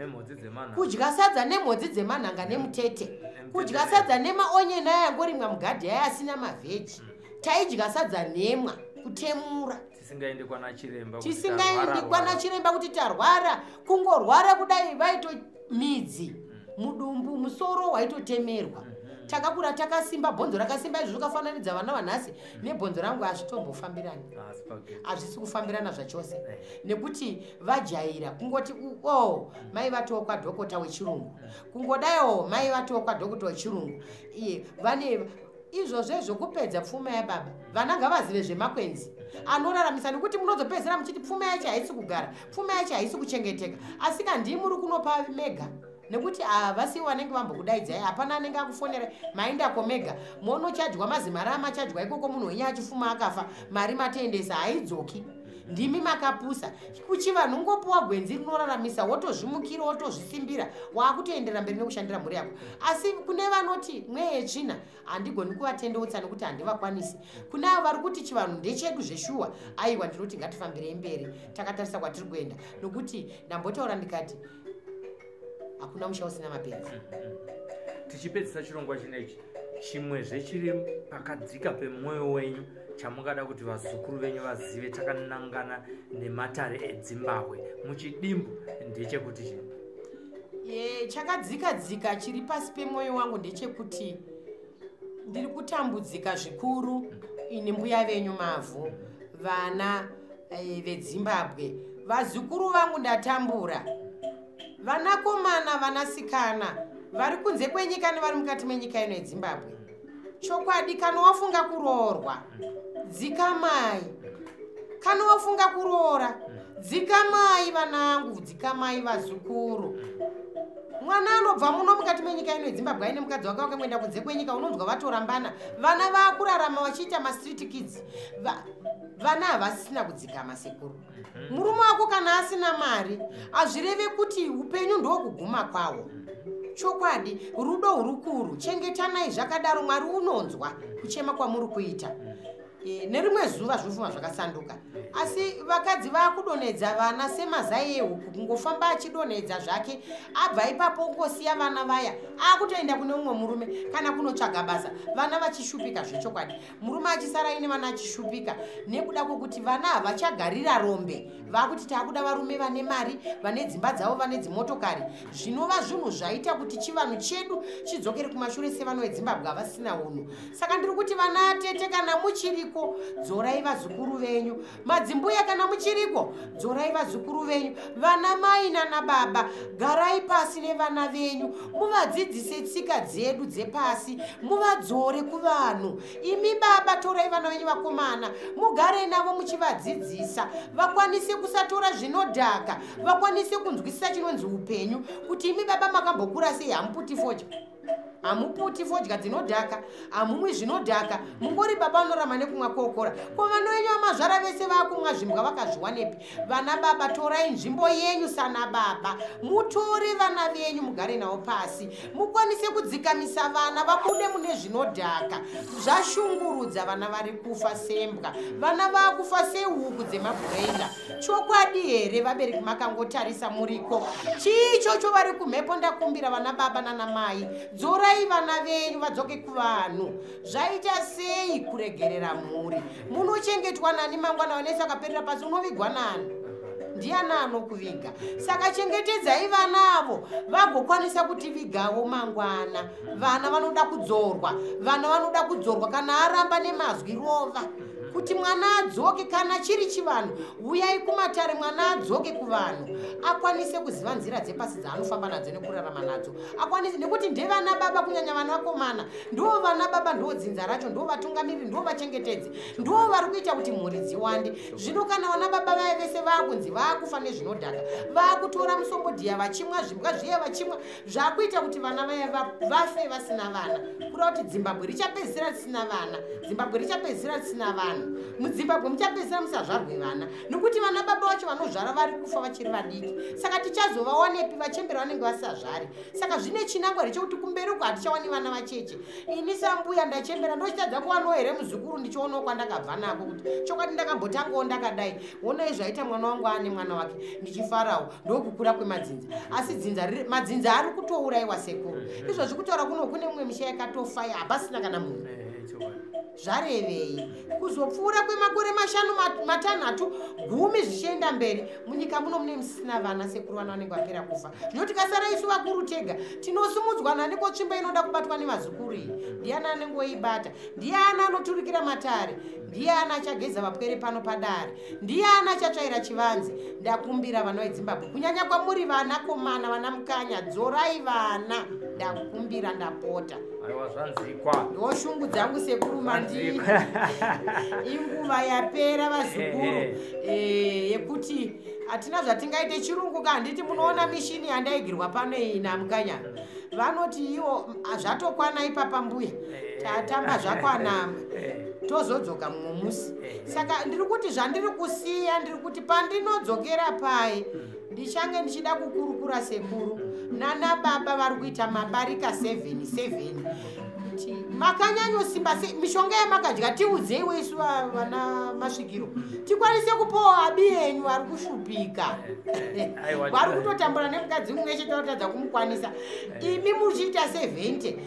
kudya sadza nemhodzi dzemanhanga nemutete, kudya sadza nemaonyeni aya angorimwa mugadhi aya asina mavheji. Taidya sadza nemwa kutemura, tisingaendi kwana chiremba, tisingaendi kwana chiremba kuti tarwara. Kungorwara kudai vaito midzi mudumbu, musoro waitotemerwa. Takakura takasimba, bhonzo rakasimba. Izvo zvakafananidza vana vanhasi nebhonzo rangu hazvitombofambirani, hazvisi kufambirana zvachose, nekuti vajaira kungoti o mai vatiwo kwadhokota wechirungu, kungodaiwo mai vatiwo kwadhokota wechirungu. Iye vane izvozvo zvokupedza pfuma yababa. Vana ngavazive zvemakwenzi anoraramisa, nekuti munozopedzisira muchiti pfuma yacho haisi kugara, pfuma yacho haisi kuchengeteka. Asi kandii muri kunopa mega, nekuti havasivo vanenge vambokudaidzai, hapana anenge akufonera, maendako mega monochajwa mazimari amachajwa ikoko. Munhu wenyu achifuma akafa, mari matoendesa haidzoki. Ndimi makapusa. Kuchivanhu ungopuwa gwenzi rinoraramisa, wotozvimukira, wotozvisimbira, waakutoendera mberi nekushandira mhuri yako. Asi kune vanoti mweya yetsvina, handigoni kuvatendeutsa nekuti handivakwanisi. Kune avo vari kuti chivanhu ndechedu zveshuwa, aiwa, ndinoti ngatifambirei mberi takatarisa kwatiri kuenda, nokuti ndambotaura ndikati hakuna musha usina mapenzi. Tichipedzisa chirongwa chinechi, chimwezve chiri pakadzika pemwoyo wenyu chamungada kuti vazukuru venyu vazive takanangana nematare eDzimbabwe muchidimbu ndechekuti chii? Chakadzika dzika chiri pasi pemwoyo wangu ndechekuti ndiri kutambudzika zvikuru ini mbuya venyu Mavhu. Vana veDzimbabwe, vazukuru vangu, ndatambura. Vanakomana, vanasikana vari kunze kwenyika nevari mukati menyika ino yeDzimbabwe, chokwadi, kana wafunga kuroorwa, dzikamai. Kana wafunga kuroora, dzikamai. Vanangu, dzikamai. Vazukuru, mwana anobva muno mukati menyika ino yeDzimbabwe aine mukadzi wake, wakamboenda kunze kwenyika, unonzwa vatorambana, vana vaakurarama vachiita mastreet kids. Vana havasisina kudzikama, sekuru. Murume wako kana asina mari hazvireve kuti upenyu ndokuguma kwawo. Chokwadi, rudo hurukuru, chengetanai zvakadaro. Mwari unonzwa kuchema kwamuri kuita. Nerimwe zuva zvinofuma zvakasanduka. Asi vakadzi vaakudonhedza vana semazai ehuku, kungofamba achidonhedza zvake, abva ipapo ungosiya vana vaya, akutoenda kune mumwe murume kana kunotsvaga basa, vana vachishupika zvechokwadi, murume achisara aine vana achishupika, nekuda kwokuti vana havachagarira rombe. Vakuti taakuda varume vane mari, vane dzimba dzavo, vane dzimotokari, zvinova zvinhu zvaita kuti chivanhu chedu chidzokere kumashure, sevana veDzimbabwe havasina unhu. Saka ndiri kuti vana tete, kana muchiriko, dzorai vazukuru venyu. Madzimbuya, kana muchiriko, dzorai vazukuru venyu. Vana mai nana baba, garai pasi nevana venyu, muvadzidzise tsika dzedu dzepasi, muvadzore kuvanhu. Imi baba, torai vana venyu vakomana, mugare navo muchivadzidzisa, vakwanise kusatora zvinodhaka, vakwanise kunzwisisa chinonzi upenyu, kuti imi baba makambokura sei. Hamuputi fodya, hamuputi fodya dzinodhaka, hamumwi zvinodhaka, mungori baba vanorama nekumwa kokora. Ko vana venyu vamazvara vese vaakumwa zvimbwa, vakazviwanepi? Vana baba, torai nzvimbo yenyu sana baba, mutore vana venyu, mugare navo pasi, mukwanise kudzikamisa vana vabude mune zvinodhaka. Zvashungurudza vana, vari kufa sembwa, vana vaakufa sehuku dzemabhurenda. Chokwadi here, vabereki makangotarisa muriko? Chii ichocho vari kumhepo? Ndakumbira vana baba nana mai, dzorai vana venyu vadzoke kuvanhu. Zvaita sei kuregerera mhuri? Munochengetwa nani mangwana? Vanesi akaperera pasi, unovigwa nani? Ndiani anokuviga? Saka chengetedzai vanavo vagokwanisa kutivigawo mangwana. Vana vanoda kudzorwa, vana vanoda kudzorwa. Kana aramba nemazwi, rova kuti mwana adzoke. Kana chiri chivanhu, uyai kumatare, mwana adzoke kuvanhu, akwanise kuziva nzira dzepasi dzaanofamba nadzo nekurarama nadzo, akwanise, nekuti ndevana baba, kunyanya vana vakomana, ndo vana baba, ndo dzinza racho, ndo vatungamiriri, ndo vachengetedzi, ndo vari kuita kuti mhuri dziwande. Zvino kana vana baba vaya vese vaakunzi vaakufa nezvinodhaka, vaakutora musombodhiya vachimwa zvimbwa zviya vachimwa, zvaakuita kuti vana vaya vafe vasina vana. Kureva kuti Zimbabwe richapedzisira risina vana, Zimbabwe richapedzisira risina vana. vanhu muZimbabwe. Muchapedzisira musazvarwe vana, nokuti vana baba vacho vanozvara vari kufa vachiri vadiki. Saka tichazovawanepi vachembera vanenge vasazvari? Saka zvine chinangwa rechekuti kumberi uko hatichawani vana vacheche. Ini sambuya ndachembera, ndochitadza kuwanawo here muzukuru ndichionawo kwandakabva nako, kuti chokwadi ndakambotangawo ndakadai? Onai zvaita mwana wangu ane mwana wake, ndichifarawo. Ndokukura kwemadzinza. Asi dzinza, madzinza ari kutourayiwa, sekuru. Izvozvi kutaura kuno kune mumwe misha yakatofa, hapasina kana munhu. Zvarevei? Kuzopfuura kwemakore 5, 6, 10 zvichienda mberi, munyika muno mune musisina vana, sekuru. Vana vanenge vapera kufa. Zvino tikasara isu vakuru tega, tinosumudzwa naniko? Tsvimbo inoda kubatwa nevazukuru iyi, ndiani anenge oibata? Ndiani anoturikira matare? Ndiani achageza vapwere pano padare? Ndiani achatsvaira chivanze? Ndakumbira vana veZimbabwe, kunyanya kwamuri vanakomana, vana mukanya, dzorai vana, ndakumbira, ndapota. Aiwa, zvanzikwa. Ndo shungu dzangu, sekuru. Mandi inguva yapera, vazukuru, yekuti hatina zvatingaite. Chirungu ka, handiti munoona mishini yandaigirwa pano iyi namukanya? Vanoti iwo zvatokwana ipapa, mbuya, tatamba zvakwana, tozodzoka mumwe musi. Saka ndiri kuti zvandiri kusiya, ndiri kuti pandinodzokera pai, ndichange ndichida kukurukura, sekuru, nana baba vari kuita mabarika 7 7, kuti makanyanyosimba sei? Mishonga yamakadya, tiudzeiwo isu vana masvikiro, tikwanise kupawo abi enyu vari kushupika, vari kutotambura nemukadzi mumwe chete, vatadza kumukwanisa. Imi muchiita 70,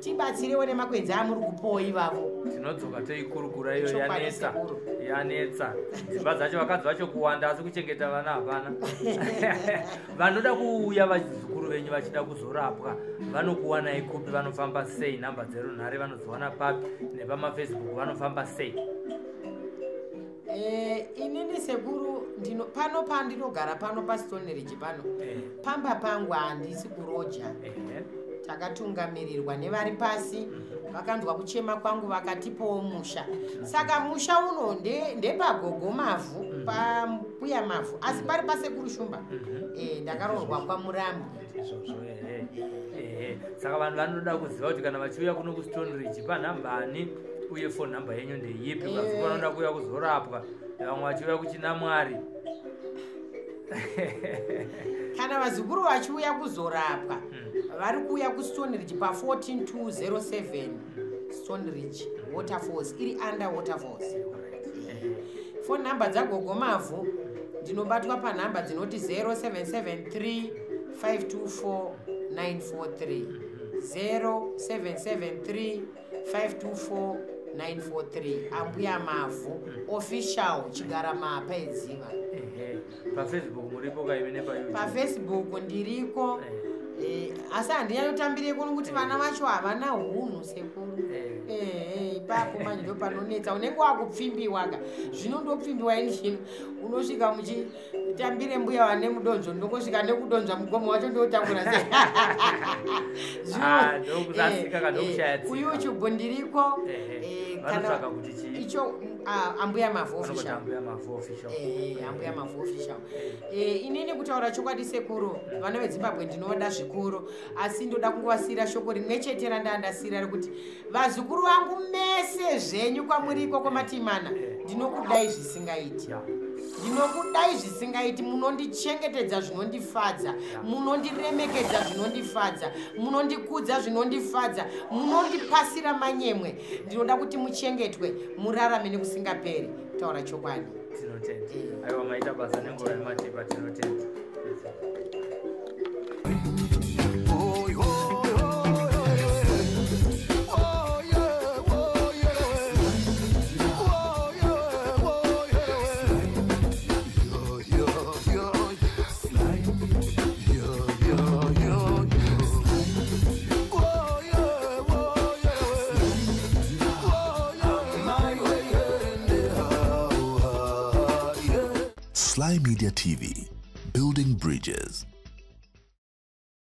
tibatsirewo nemakwenzi amuri kupawo ivavo. Tinodzoka toikurukura iyo. Yanetsa, yanetsa. Dzimba dzacho, vakadzi vacho kuwanda, asi kuchengeta vana hapana. Vanoda kuuya, vazukuru venyu vachida kuzorapwa, vanokuwanai kupi? Vanofamba sei? Nhamba dzerunhare vanodziwana papi? NepamaFacebook vanofamba sei? Inini sekuru, ndino pano pandinogara pano paStoneridge pano. Pamba pangu, handisi kuroja. Takatungamirirwa nevari pasi, vakanzwa kuchema kwangu, vakatipowo musha. Saka musha uno ndepagogo Mavhu, pambuya Mavhu, asi pari pasekuru Shumba. Ndakaroorwa kwaMurambi. Izvozvo, ehe. Saka vanhu vanoda kuziva kuti kana vachiuya kuno kuStone Ridge, panhambani, uye phone number yenyu ndeipi? Vazukuru vanoda kuuya kuzorapwa, vamwe vachiuya kuchinamwari. Kana vazukuru vachiuya kuzorapwa, vari kuuya kuStone Ridge pa14207 Stone Ridge, Waterfalls, iri under Waterfalls. Phone number dzagogo Mavhu, ndinobatwa panhamba dzinoti 0773 524 943, 0773 524 943, ambuya Mavhu official, Chigaramapa edziva. Ehe, paFacebook muripo kaimi nepaYouTube? PaFacebook ndiriko. Asi handinyanyotambireko nokuti vana vacho havana hunhu, sekuru. Ipapo manje ndo panonetsa, unenge wakupfimbiwaka. Zvino ndopfimbiwa ini zvino, unosvika muchitambire mbuya vane mudonzvo, ndongosvika nekudonzva mugomo wacho, ndotambura sei? Ah, ndokusasika kana ndokushaya tsika. KuYouTube ndiriko. Vanotsvaka kuti chii? Icho, ambuya Mavhu Vanongoti official. Ambuya Mavhu official. Ambuya Mavhu official. Inini kutaura chokwadi, sekuru, vana veZimbabwe ndinoda zvikuru, asi ndoda kungovasiyira shoko rimwe chete randandasiyira rekuti vazukuru vangu mese zvenyu kwamuri ikoko matimana, ndinokudai zvisingaiti. Ndinokudai zvisingaiti. Munondichengetedza zvinondifadza, munondiremekedza zvinondifadza, munondikudza zvinondifadza, munondipasira manyemwe. Ndinoda kuti muchengetwe, murarame nekusingaperi, kutaura chokwadi. Tinotenda. Aiwa, maita basa nenguva yamatipa, tinotenda. Oh, oh, oh, oh, yeah, oh, yeah. Oh, yeah, oh, yeah. Yo, yo, yo. Yo, yo, yo, yo. Oh, yeah, oh, yeah. Oh, yeah. Oh, yeah. Sly Media TV, building bridges.